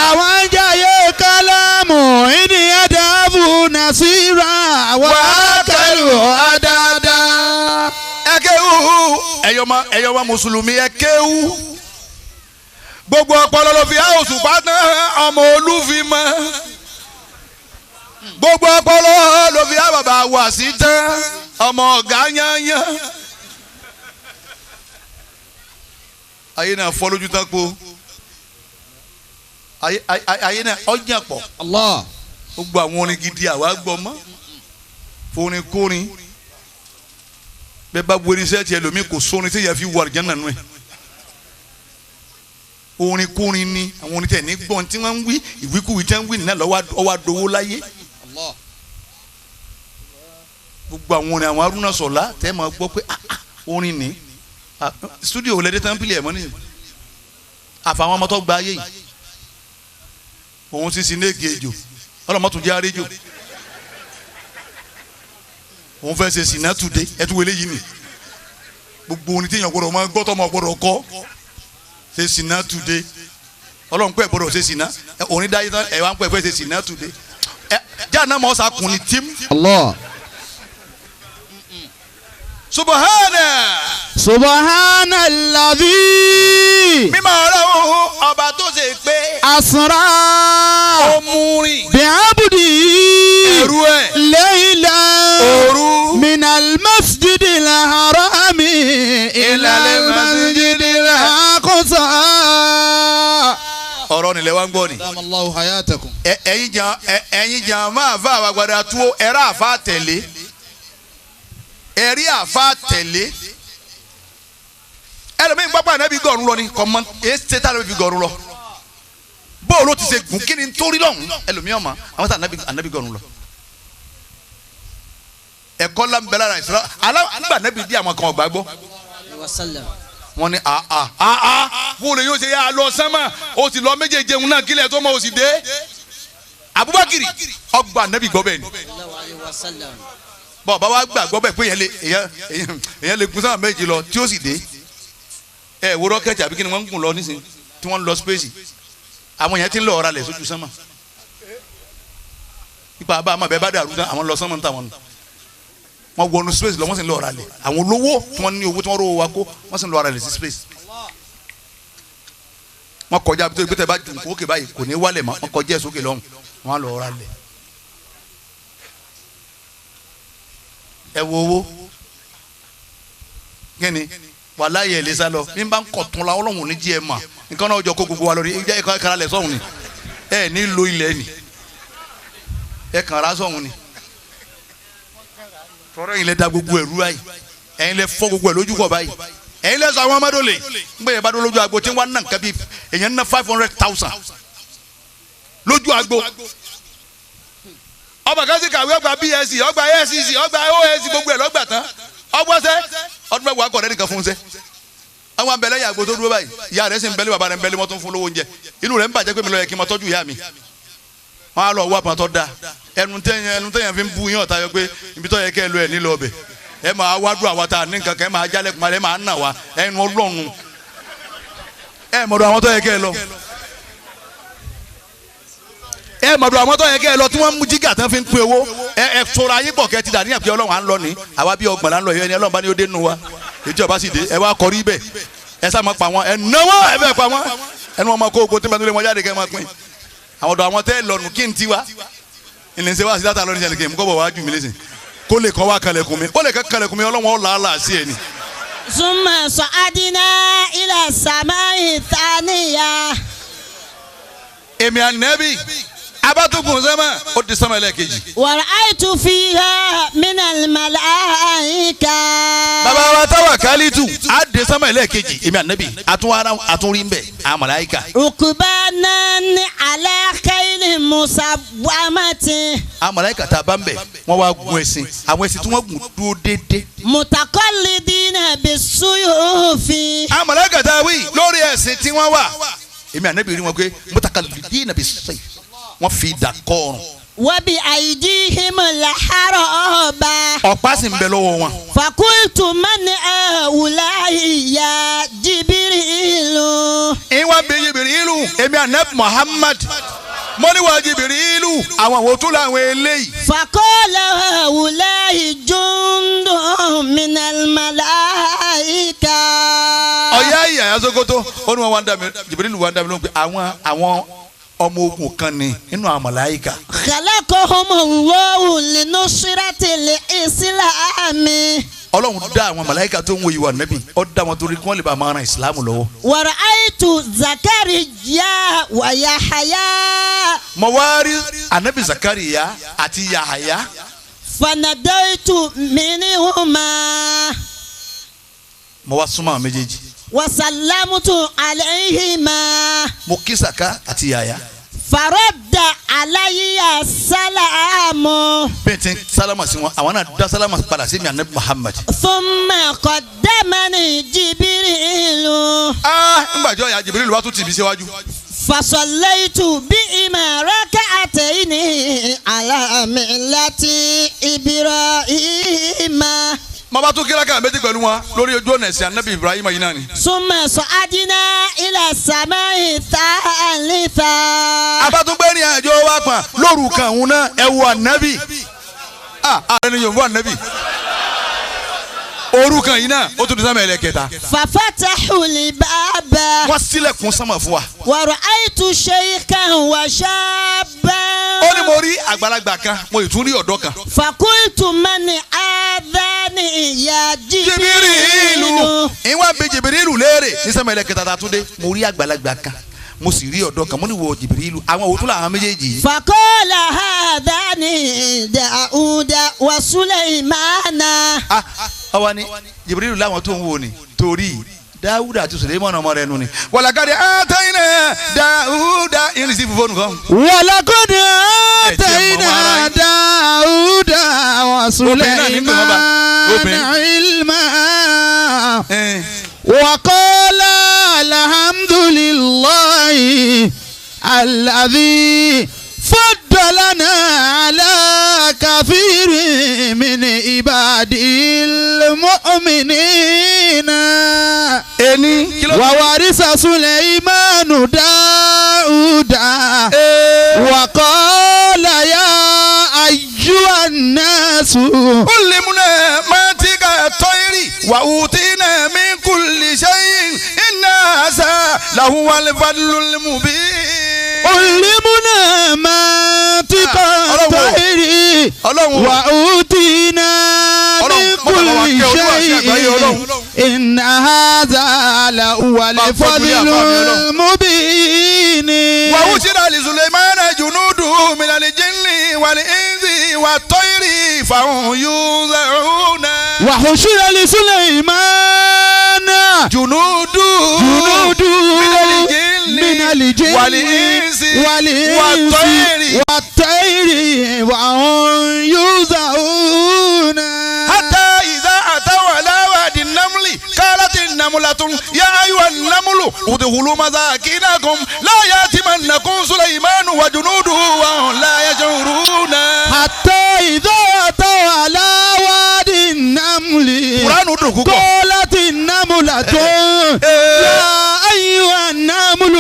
Àwọn jayé kálámù ìní àdàbù nàṣírà wà á kẹrù àdàdà. Ẹ kéwú ẹ̀yọ́mọ ẹ̀yọ́mọ mùsùlùmí ẹ kéwú. Gbogbo ọpọlọ ló fi áwòsùn pátá ọmọ olúfimọ. Gbogbo ọpọlọ ló fi ábàbà wà sí tán ọmọ ọ̀gá yányán. Ayé náà fọ́ lójú tán po. Ayé ayé náà ọ̀yàn pọ̀. Allah. Gbogbo àwọn orin gidi àwa gbọ́ mọ́ forin kórin bẹ́ẹ̀ bá wo irinṣẹ́ tiẹ̀ lómi kò sórin tí yẹn fi wọ àlùjánnà nù ẹ̀. Orin kórin ni àwọn orin tẹ̀ ní gbọ́n tí wọ́n ń wí ìwíkúwí tí wọ́n ń wí nínú lọ́wọ́ ọwọ́ àdówó láyé. Gbogbo àwọn orin àwọn Haruna Sọlá tẹ́ máa gbọ́ pé ah ah orin ni studio lẹ́dẹ́ tán pílẹ̀ mọ́ nìyẹn àfàwọn ọmọ tó gba ayé yìí òun sì sí ní ègè ejò ọlọmọ tún jẹ́ àrẹ́jò òun fẹ́ ṣe sìnà tùdé ẹtú wẹlé yìí ni gbogbo orin téèyàn gbọ́dọ̀ máa gbọ́ tọmọ gbọ́dọ̀ kọ́ ṣe sìnà tùdé Ọlọ́run pẹ́ gbọ́dọ̀ ṣe sìnà orin dáyé tán ẹ̀ wá ń pẹ́ fẹ́ ṣe sìnà tùdé ẹ jáàná mọ́ sàkùn ní tím. Allah. Subahana. Subahana alladhi. Mímọ́ Ọlọ́run ọba tó ṣe pé. Asra. Ó mú rìn. Bi abdi. Ẹrú ẹ̀. Layla. Òru. Min al-masjid al-harami. Ila al-masjid al-aqsa. Ọ̀rọ̀ ni Ọ̀rọ̀ ilẹ̀ wa ń gbọ́ ni. Allahu hayatakum. Ẹ̀yin jan máa fa àwọn agbada tó ẹ̀rọ àfa tẹ̀lé ẹ̀rí àfa tẹ̀lé ẹlòmíín pápá ànábì gọ̀ọ̀rún lọ ni kọ́mọ èsì tá ànábì gọ̀ọ̀rún lọ bóòlù ti ṣe gùn kí ni nítorí lọ́hùn ẹlòmíín ọmọ àwọn tá ànábì gọ̀ọ̀rún lọ. Ẹ̀kọ́ lámbẹ́ lára ìṣúra alágbà ànábì dí àwọn kan ọ̀gbà gbọ́ wọ́n ní àà bóòlù yóò ṣe yá a lọ sánmà o sì lọ méjèèjì òun náà kílẹ̀ tó mọ̀ o sì dé. Abubakar ọgbà ànábì gbọ́ bẹ́ẹ̀ ni bọ́ọ̀ bá wa gbà gbọ́ bẹ́ẹ̀ pé èèyàn lè gun sáà méjì lọ tí ó sì dé. Ẹ wo rọ́kẹ̀tì àbí kí ni wọ́n ń gùn lọ nísìnyí tí wọ́n ń lọ spéèsì àwọn èèyàn ti ń lọ ọ̀rá lẹ̀ sójú sánmà ipa bá a máa bẹ́ẹ̀ bá dàrú tán àwọn lọ sánmà ń tà wọn nù wọ́n wọnú space lọ wọ́n sì ń lọ ọ̀rá lẹ̀ àwọn olówó tí wọ́n ní owó tí wọ́n rówó wa kó wọ́n sì ń lọ ọ̀rá lẹ̀ sí space. Wọ́n kọjá bí tó bá dùn kókè báyìí kò ní wálẹ̀ mọ́ wọ́n kọjá ẹ̀ sókè lọ́hùn wọ́n á lọ ọ̀rá lẹ̀. Ẹ wo owó kí ni wàláyé ẹ̀ lè sá lọ bí n bá ń kọ̀ tún la Ọlọ́run ní jí ẹ mà nǹkan náà jọ kó gbogbo wa lórí ẹ jẹ́ ẹ lẹ̀ sọ́hun ni ẹ ní lo ilẹ̀ ni ẹ kàn ra sọ́hun ni tọrọ yìí lẹ da gbogbo ẹrú báyìí ẹ̀yin lẹ fọ́ gbogbo ẹ lójú kọ báyìí ẹ̀yin lẹ sọ àwọn ọmọdé lè ń gbé yẹn bá dé lójú agbo tí wọn nà nǹkan bíi èyàn ná 500,000 lójú agbo ọba kan sì kàwé ọgbà BSc ọgbà ASC ọgbà OSC gbogbo ẹ lọgbà tán ọgbọ́sẹ́ ọdún mẹ́wàá kọ̀ rẹ́nìkan fún un sẹ́ àwọn abẹ́lẹ́ yàgò tó dúró báyìí ìyá rẹ̀ sì ń bẹ́lẹ́ bàbá rẹ̀ ń bẹ́lẹ́ wọ́n tún fún lówó oúnjẹ inú rẹ̀ ń bàjẹ́ pé mi ló yẹ kí n máa tọ́jú ìyá mi wọ́n á lọ wá pàtó da ẹnu tẹ́yìn fi ń bu yín ọ̀tá yọ pé ibi tó yẹ kẹ́ ẹ lọ ẹ̀ nílò ọbẹ̀ ẹ máa wá dùn àwa ta ní nǹkan kan ẹ máa jálẹ̀ kùmà ẹ máa nà wá ẹnu ọlọ́run ẹ mọ̀dọ̀ àwọn tó yẹ kẹ́ ẹ lọ ẹ mọ̀dọ̀ àwọn tó yẹ kẹ́ ẹ lọ tí wọ́n mú jígà tán fi ń pín owó ẹ sọ̀rọ̀ ayé pọ̀ kẹ́ ti dà níyàn pé ọlọ́run à ń lọ ní àwa bí ọgbọ̀n là ń lọ yẹn ni ọlọ́run bá ní ó dé nu wa ìjọba sì dé ẹ wá kọrí bẹ̀ ẹ sá máa pa wọn ẹ náwó ẹ fẹ́ pa wọn ẹnu wọn máa kó ogun tí wọn bá jáde kẹ́ ẹ máa pín àwọn ọ̀dọ̀ àwọn tẹ́ lọ́nu kí n ti wa ìlẹ̀nsẹ̀ wá sí látà lọ́nà ìṣẹ̀lẹ̀ kí n kọ́ bọ̀ wá jù mí lẹ́sìn kó lè kọ́ wá kalẹ̀kùn mi kó lè kọ́ kalẹ̀kùn mi ọlọ́wọ́n làálàá sí ẹ ni. Summa sa'adina ila samai thaniya. Èmi ànẹ́bí abátúkùn sẹ́mà ó di sẹ́mà ẹlẹ́ẹ̀kejì. Wa ra'aytu fiha minal malaika. Bàbá wa táwa kálítù á di sẹ́mà ẹlẹ́ẹ̀kejì èmi ànẹ́bí àtúnrí ń bẹ̀ àwọn màláíkà. Rukbanan ala khayli musawwamatin. Àwọn màláíkà tá a bá ń bẹ̀ wọ́n wá gun ẹṣin àwọn ẹṣin tí wọ́n gùn dúró déédéé. Mutaqallidina bisuyufi. Àwọn màláíkà tá a wí lórí ẹṣin tí wọ́n wà èmi ànẹ́bí rí wọn pé mutaqallidina bisayf wọ́n fi idà kọ́ ọrùn. Wa bi aydihim al-haraba. Ọ̀pá sì ń bẹ lọ́wọ́ wọn. Fakultu man haula'i ya Jibrilu. Ìwà bí Jibrilu èmi ànẹ́bí Muhammad mọ́níwá Jibrilu àwọn àwọn tó láwọn eléyìí. Faqala haula'i jundun minal malaika. Ọ̀yá ìyá Sokoto ó ní wọn wá ń dá mi Jibrilu wá ń dá mi lóhùn pé àwọn ọmọ ogun kan ni nínú àwọn màláíkà. Khalaqahumullahu linusratil islami. Ọlọ́run dá àwọn màláíkà tó ń wo ìwà nẹ́bí ó dá wọn torí kí wọ́n lè bá máa ran ìsìlámù lọ́wọ́. Wa ra'aytu Zakariya wa Yahya. Mo wá rí anabi Zakariya àti Yahya. Fanadaitu minhuma. Mo wá súnmọ́ àwọn méjèèjì. Wa sallamutu alayhima. Mo kí Saka àti Yahya. Faradda alayya salamu. Bẹ́ẹ̀ tí sálámà sí wọn àwọn náà dá sálámà padà sí mi anabi Muhammad. Thumma qaddamani Jibrilu. Aa ńgbàjọ́ ya Jibrilu wá tún tì mí síwájú. Fasallaitu bihima rak'ataini ala millati Ibrahima. Mo bá tún kíráka méjì pẹ̀lú wọn lórí ojú ọ̀nà ẹ̀sìn anabi Ibrahim yìí náà ni. Summa sa'adina ila samai thalitha. Abatúngbẹ́rin àjọ wa pa lóru kan òun náà ẹ wo anabi. Ààrẹ ni yorùbá anabi. Òru kan yìí náà ó tún di sámà ẹlẹ́kẹta. Fafatahu libaba. Wọ́n ṣílẹ̀kùn sánmà fún wa. Wa ra'aytu shaykhan wa shabban. Ó ní mo rí àgbàlagbà kan mo ì tún rí ọ̀dọ́ kan. Fakultu man adhani ya Jibrilu. Ìwọ̀n bí Jibrilu léèrè ní sámà ẹlẹ́kẹta tá a tún dé mo rí àgbàlagbà kan Mo sì rí ọ̀dọ́ kan, mo ní wo Jìbìrìlù, àwọn òwò tó làwọn méjèèjì yìí. فقال هذان داود وسليمان. Ah, ọwọ́ ni Jìbìrìlù láwọn tó ń wò ni torí Dáúdà àti Sùlẹ́mọ̀nà ọmọ rẹ̀ nù ni. Wàlàkàdé àtẹ̀yìnà Dáúdà irin sí fífóònù kan. ولقد آتينا داود وسليمان علما وقال الحمد لله الذي فضلنا على كثير من عباده المؤمنين. Ení. وورث سليمان داود وقال يا أيها الناس علمنا منطق الطير وأوتينا من كل شيء إن هذا لهو الفضل المبين. علمنا منطق الطير Ọlọ́run وأوتينا من كل شيء إن هذا لهو الفضل المبين. وحشر لسليمان جنوده من الجن والإنس والطير فهم يوزعون. وحشر لسليمان جنوده جنوده من الجن من الجن والإنس والإنس والطير والطير وهم يوزعون. حتى إذا أتوا على وادي النمل قالت النملة يا أيها النمل ادخلوا مساكنكم لا يأتمنكم سليمان وجنوده وهم لا يشعرون. حتى إذا أتوا على وادي النمل Kùránù dùn púpọ̀. قالت النملة يا أيها النمل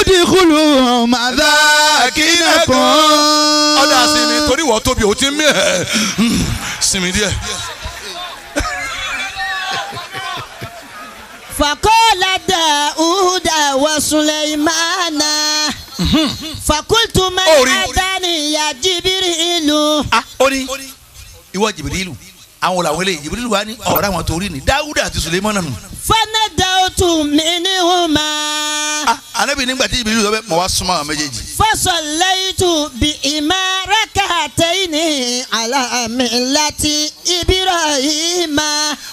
ادخلوا مساكنكم. Ọ̀dà sinmi torí wọ́n tóbi ò ti mí ẹ̀ sinmi díẹ̀. فقال داود وسليمان فقلت من Orí. هذان يا جبريل؟ Ó ní ìwọ Jìbìrìlù, àwọn làwọn eléyìí. Jìbìrìlù wa ní ọ̀rọ̀ àwọn torí ni Dáúdà àti Sùlẹ́mánà nù. فندوت منهما. Ànábì nígbà tí Jìbìrìlù sọ bẹ́ẹ̀ mọ̀ wá súnmọ́ àwọn méjèèjì. فصليت بهما ركعتين على ملة إبراهيم.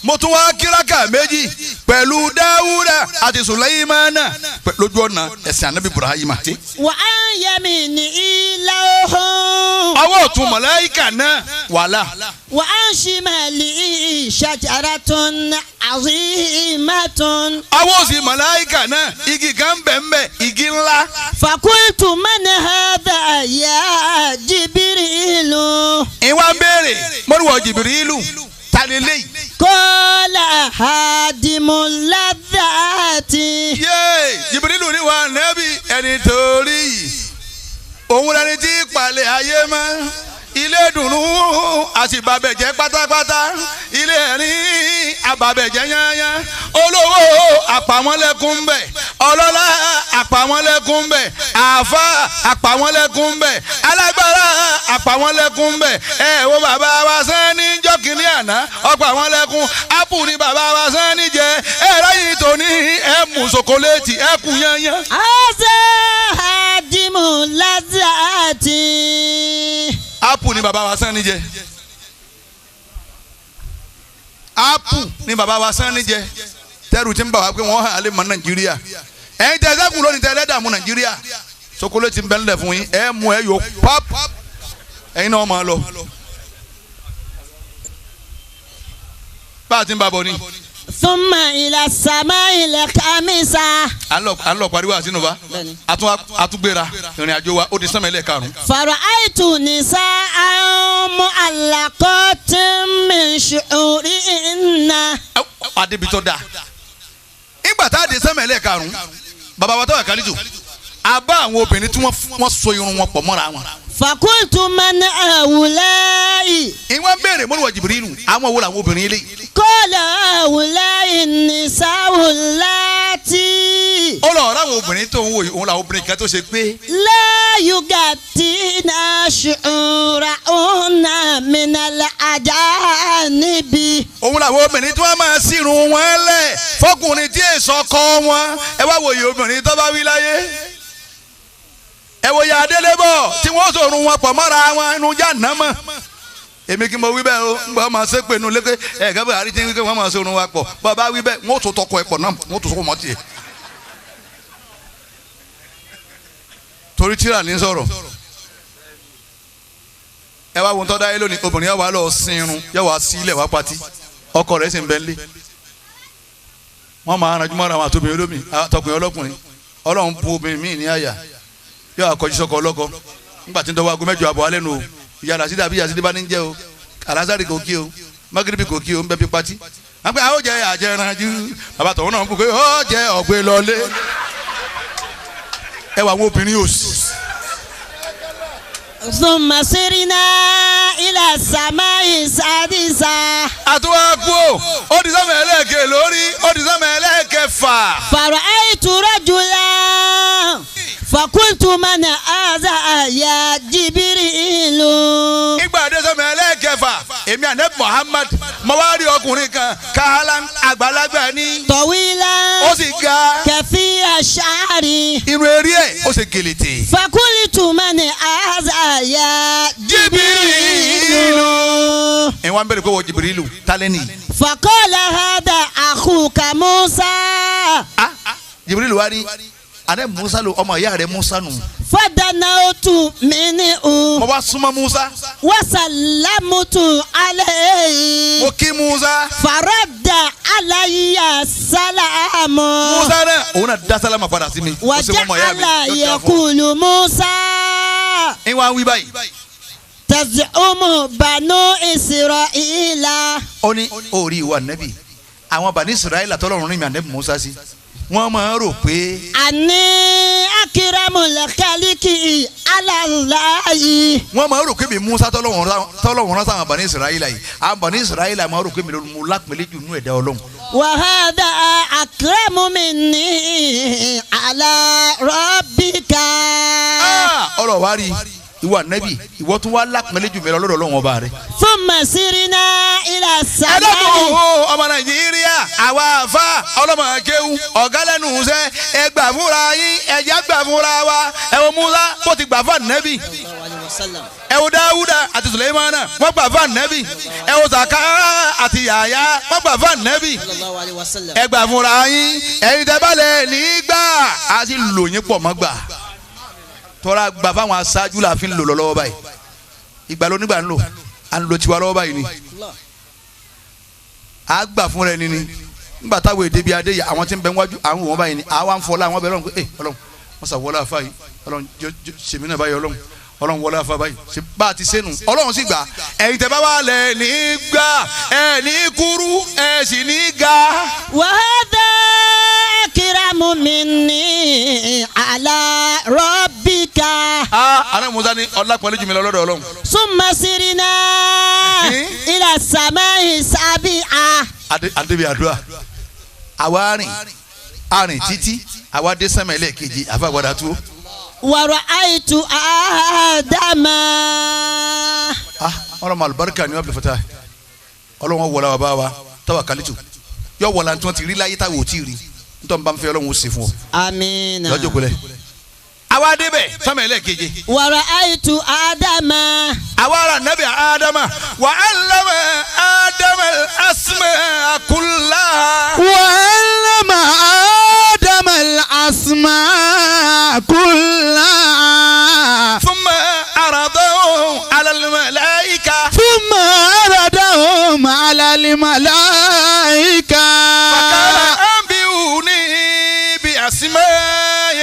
Mo tún wá kíráka méjì pẹ̀lú Dáúdà àti Sùlẹ́mánà lójú ọ̀nà ẹ̀sìn Ànábì Ibrahima. وعن يمينه لوح. Ọwọ́ ọ̀tún màláíkà náà wàhálà. وعن شماله شجرة عظيمة. Ọwọ́ òsì màláíkà náà igi kan bẹ̀ ń bẹ̀, igi ńlá. فقلت من هذا يا جبريل؟ Ìwà ń béèrè mọ́rùwọ̀ Jìbìrìlù ta ni léyìí. قال هادم اللذات. Yéè Jìbìrìlù ní wa nẹ́bí ẹni torí yìí òun lẹni tí palẹ̀ ayé mọ́, ilé dùnú àti bàbẹ̀jẹ́ pátápátá, ilé ẹ̀rín àbàbẹ̀jẹ́ yányá, olówó àpamọ́lẹ́kún bẹ̀, ọlọ́lá àpamọ́lẹ́kún bẹ̀, àáfà àpamọ́lẹ́kún bẹ̀, alágbára àpamọ́lẹ́kún bẹ̀. Ẹ wo bàbá wa sán ní jọ́kìnní àná ọ̀pọ̀ àwọn lẹ́kún ápù ní bàbá wa sán ní jẹ ẹ ráyìn tòní ẹ mú sokoléètì ẹ kú yányá. هذا هادم اللذات. Ápù ni bàbá wa sán ní jẹ, ápù ni bàbá wa sán ní jẹ, tẹ́rù tí ń bà wá pé wọ́n hàn á lè mọ Nàìjíríà. Ẹ̀yin tẹ́ sẹ́kù lónìí tẹ́ ẹlẹ́dààmú Nàìjíríà, sokoléètì ń bẹ nílẹ̀ fún yín, ẹ mú ẹ yọ páp, ẹ̀yin náà máa lọ. Bá a ti ń bá a bọ̀ ni. ثم إلى السماء الخامسة. À ń lọ pariwo àtinúbá àtúngbéra ìrìn àjò wa ó di sánmà ẹlẹ́ẹ̀karùn. فرأيت نساء معلقات من شعورهن. Adébítọ́ da ìgbà tá a di sánmà ẹlẹ́ẹ̀karùn, bàbá wa táwọn àkàlìjù a bá àwọn obìnrin tí wọ́n so irun wọn pọ̀ mọ́ra wọn. فقلت من هؤلاء؟ Ìwọ́n béèrè mọ́lúwà Jìbìrìlù àwọn wo làwọn obìnrin ilé. قال هؤلاء النساء اللاتي Ó lọ ọ̀rọ̀ àwọn obìnrin tó ń wò yìí, òun làwọn obìnrin kan tó ṣe pé. لا يغطين شعورهن من الأجانب. Òun làwọn obìnrin tí wọ́n máa sírun wọn lẹ̀ fọkùnrin tí èso ọkọ wọn. Ẹ wá wòye obìnrin tó bá wí láyé. Ẹ wòye adélébọ̀ tí wọ́n sọ̀rùn wọn pọ̀ mọ́ra wọn inú jáànámọ̀. Èmi kí n mọ wí bẹ́ẹ̀ o, ń gbọ́ máa ṣe pé inú lékè ẹ̀ gẹ́gẹ́ àrí tí wọ́n máa sọ̀rùn wa pọ̀. Bàbá wí bẹ́ẹ̀, wọ́n tó tọkọ ẹ̀ pọ̀ náà, wọ́n tó sọ̀rọ̀ mọ́ tiẹ̀. Torí tíra ní sọ̀rọ̀. Ẹ wá wo tọ́ da yé lónìí, obìnrin yà wá lọ sinrun, yà wá sí ilẹ̀ wá patí, ọkọ rẹ̀ sì ń bẹ nílé. Wọ́n máa ranjú mọ́ra àwọn àtòbìnrin olómi, àtọkùnrin ọlọ́kùnrin. Ọlọ́run bu obìnrin míì ní àyà, yóò àkọjú sọkọ ọlọ́kọ. Nígbà tí ń dọwọ́ aago 8:30 alẹ́ nu o, ìyá Rasidi àbí Yasidi bá ní jẹ́ o, Alásàrì kò kí o, Magiribi kò kí o, ń bẹ bí patí. Wọ́n pẹ́ àwọn jẹ àjẹranjú, bàbá tọ̀hún náà ń bù pé ó jẹ ọ̀gbẹ́ lọlé. Ẹ wà àwọn obìnrin òsì. ثم سرنا إلى السماء السادسة. Àtúwá kú o, ó di sọ́mọ ẹlẹ́ẹ̀kẹ́ lórí, ó di sọ́mọ ẹlẹ́ẹ̀kẹfà. فرأيت رجلا فقلت من هذا يا جبريل. Ìgbà dé sọ́mọ ẹlẹ́ẹ̀kẹfà, èmi àná Muhammad, mo wá rí ọkùnrin kan, kàhálà àgbàlagbà ní. طويلا Ó sì ga. كثير الشعر. Irun eré ẹ̀ ó sì gèlètè. فقلت من هذا يا جبريل. Ẹ wá ń bẹ̀rẹ̀ pé wọ́n Jìbìrìlù tálẹ́ nìyí. فقال هذا أخوك موسى. Jìbìrìlù wá ní àná Musa lò ọmọ ìyá rẹ̀ Musa nù. فدنوت منه. Mo wá súnmọ́ Musa. وسلمت عليه. Mo kí Musa. فرد علي السلام. Musa náà òun náà dá sálámà padà sí mi. Ó sì mọ ọmọ ìyá mi. وجعل Yóò dáa fún ọ. يقول موسى. Ẹ wá ń wí báyìí. تزعم بنو إسرائيل. Ó ní orí ìwà nẹ́bì àwọn bani Israẹla tọ́lọ́run rìn mí ànẹ́bì Musa sí. Wọ́n máa ń rò pé. أني أكرم الخلق على الله. Wọ́n máa ń rò pé mi Musa tọ́lọ́run rán sáwọn bani Israẹla yìí. Àwọn bani Israẹla máa ń rò pé mi mo lápẹ̀lẹ́ jù nú ẹ̀dá Ọlọ́run. وهذا أكرم مني على ربك. Ọ̀rọ̀ wa rí ìwà nẹ́bì ìwọ tún wá lápẹ̀lẹ́ jù mí lọ lọ́dọ̀ Ọlọ́run ọba rẹ. ثم سرنا إلى السماء. Ẹlẹ́dùn ọmọ Nàìjíríà àwa àfa ọlọ́mọ kéwú ọ̀gá lẹ́nu iṣẹ́ ẹ gbà fúnra yín ẹ̀já gbà fúnra wa. Ẹ wo Musa bó ti gbà fún ànẹ́bì. Ẹ wo Dáwúdà àti Sùlẹ́mánà wọ́n gbà fún ànẹ́bì. Ẹ wo Sàká àti Yàyà wọ́n gbà fún ànẹ́bì. Ẹ gbà fúnra yín ẹ̀yin tẹ́ bá lẹ̀ ní gbà á sì lò yín pọ̀ mọ́ gbà. Tọ́ra gbà fáwọn aṣáájú la fi ń lò lọ́wọ́ báyìí. Ìgbà ló nígbà ń lò à ń lo tiwa lọ́wọ́ báyìí ni. A gbà fún rẹ nini nígbà táwọn èdè bíi adé yìí àwọn tí ń bẹ wájú àwọn wọn báyìí ni àwa ń fọlá àwọn bẹ lọ́run pé ẹ Ọlọ́run wọn sà wọlé àfa yìí Ọlọ́run sèmi náà báyìí Ọlọ́run Ọlọ́run wọlé àfa báyìí ṣe bá a ti sẹ́nu Ọlọ́run sì gbà. Ẹ̀yin tẹ́ bá wà lẹ̀ ní gbà ẹ̀ ní kúrú ẹ̀ sì ní ga. وهذا أكرم مني على ربك. Àná Musa ní ọlá pẹ̀lú jùmí lọ lọ́dọ̀ Ọlọ́run. ثم سرنا إلى السماء السابعة. Adébí àdúrà àwa rìn arìn títí àwa dé sẹ́mẹ̀ lẹ́ẹ̀kejì àfa àgbàdà tó. ورأيت آدم. Ọlọ́run àlùbáríkà ni wọ́n bí fata Ọlọ́run wọlé wa bá wa táwa kálítù yọ wọlé àti wọn ti rí láyé táwọn ò tí ì rí nítorí bá ń fẹ́ Ọlọ́run ó sì fún ọ. آمين. Lọ́jọ́ kulẹ̀. Àwa débẹ̀ sẹ́mẹ̀ lẹ́ẹ̀keje. ورأيت آدم. Àwa ara nẹ́bí Ádámà wà á lọ́mọ Ádámà asma kullaha. وعلم آدم الأسماء كلها. ثم عرضهم على الملائكة. ثم عرضهم على الملائكة. فقال أنبئوني بأسماء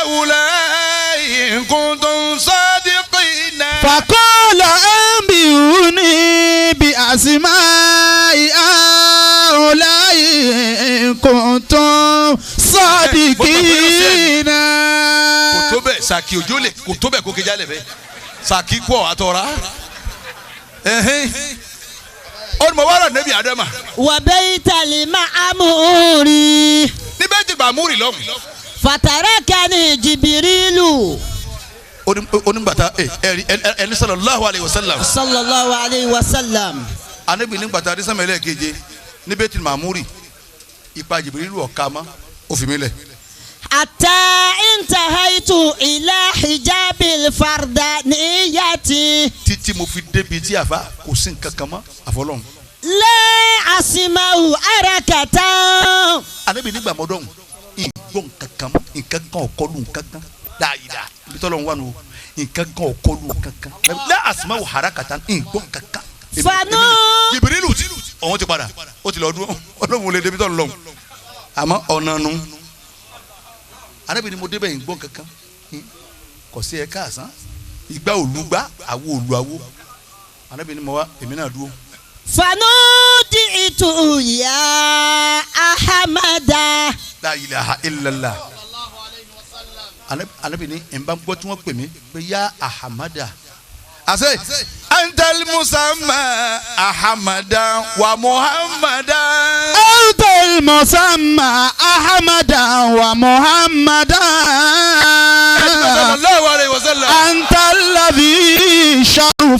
هؤلاء إن كنتم صادقين. فقال أنبئوني بأسماء هؤلاء إن كنتم صادقين. Kò tó bẹ́ẹ̀ Sàkí òjò lè kò tó bẹ́ẹ̀ kó kejì alẹ́ bẹ́ẹ̀ Sàkí kú ọ̀ àtọ̀rà. Ó ní mo wá rà nẹ́bí Ádámà. وبيت المعمور. Níbẹ̀ ti bàmúrì lọ́hùn. Fatarakani Jibirilu. Onígbàtà ẹni sallallahu alayhi wa sallam. Sallallahu alayhi wa sallam. Anabi nígbàtà adísàmẹ́lẹ̀ keje ní Baitul Mamuri, ipa Jìbìrìlù ọ̀ka mọ́, ó fi mí lẹ̀. Hatta intahaitu ila hijabil fardaniyati. Títí mo fi débi tí àfa kò sí nǹkan kan mọ́ àfọlọ́hún. La asimau arakatan. Anabi nígbà mọ́dọ̀hún ìgbọ́ nǹkan kan mọ́, nǹkan kan ọ̀kọ́lù nǹkan kan dáyìdá ibi tọ́lọ̀ ń wà nù, nǹkan kan ọ̀kọ́lù nǹkan kan la asimau harakatan, ìgbọ́ nǹkan kan. Fanu. Jìbìrìlù ọ̀hún ti padà, ó ti lọ dúró, ọlọ́run ò lè débi tọ́lọ̀ lọ́hùn àmọ́ ọ̀nà nu. Anabi ni mo débẹ̀ ìgbọ́ nǹkan kan, kò sí ẹ káàsán, ìgbà òlùgbà àwo òlù àwo. Anabi ni mo wá, èmi náà dúró. Fanuditu ya Ahamada. La ilaha illallah. Anabi ni n bá gbọ́ tí wọ́n pè mí pé ya Ahamada. Àṣẹ antal musamma Ahamada wa Muhammada. Antal musamma Ahamada wa Muhammada. Sallallahu alayhi wa sallam. Antal ladhi sharuf.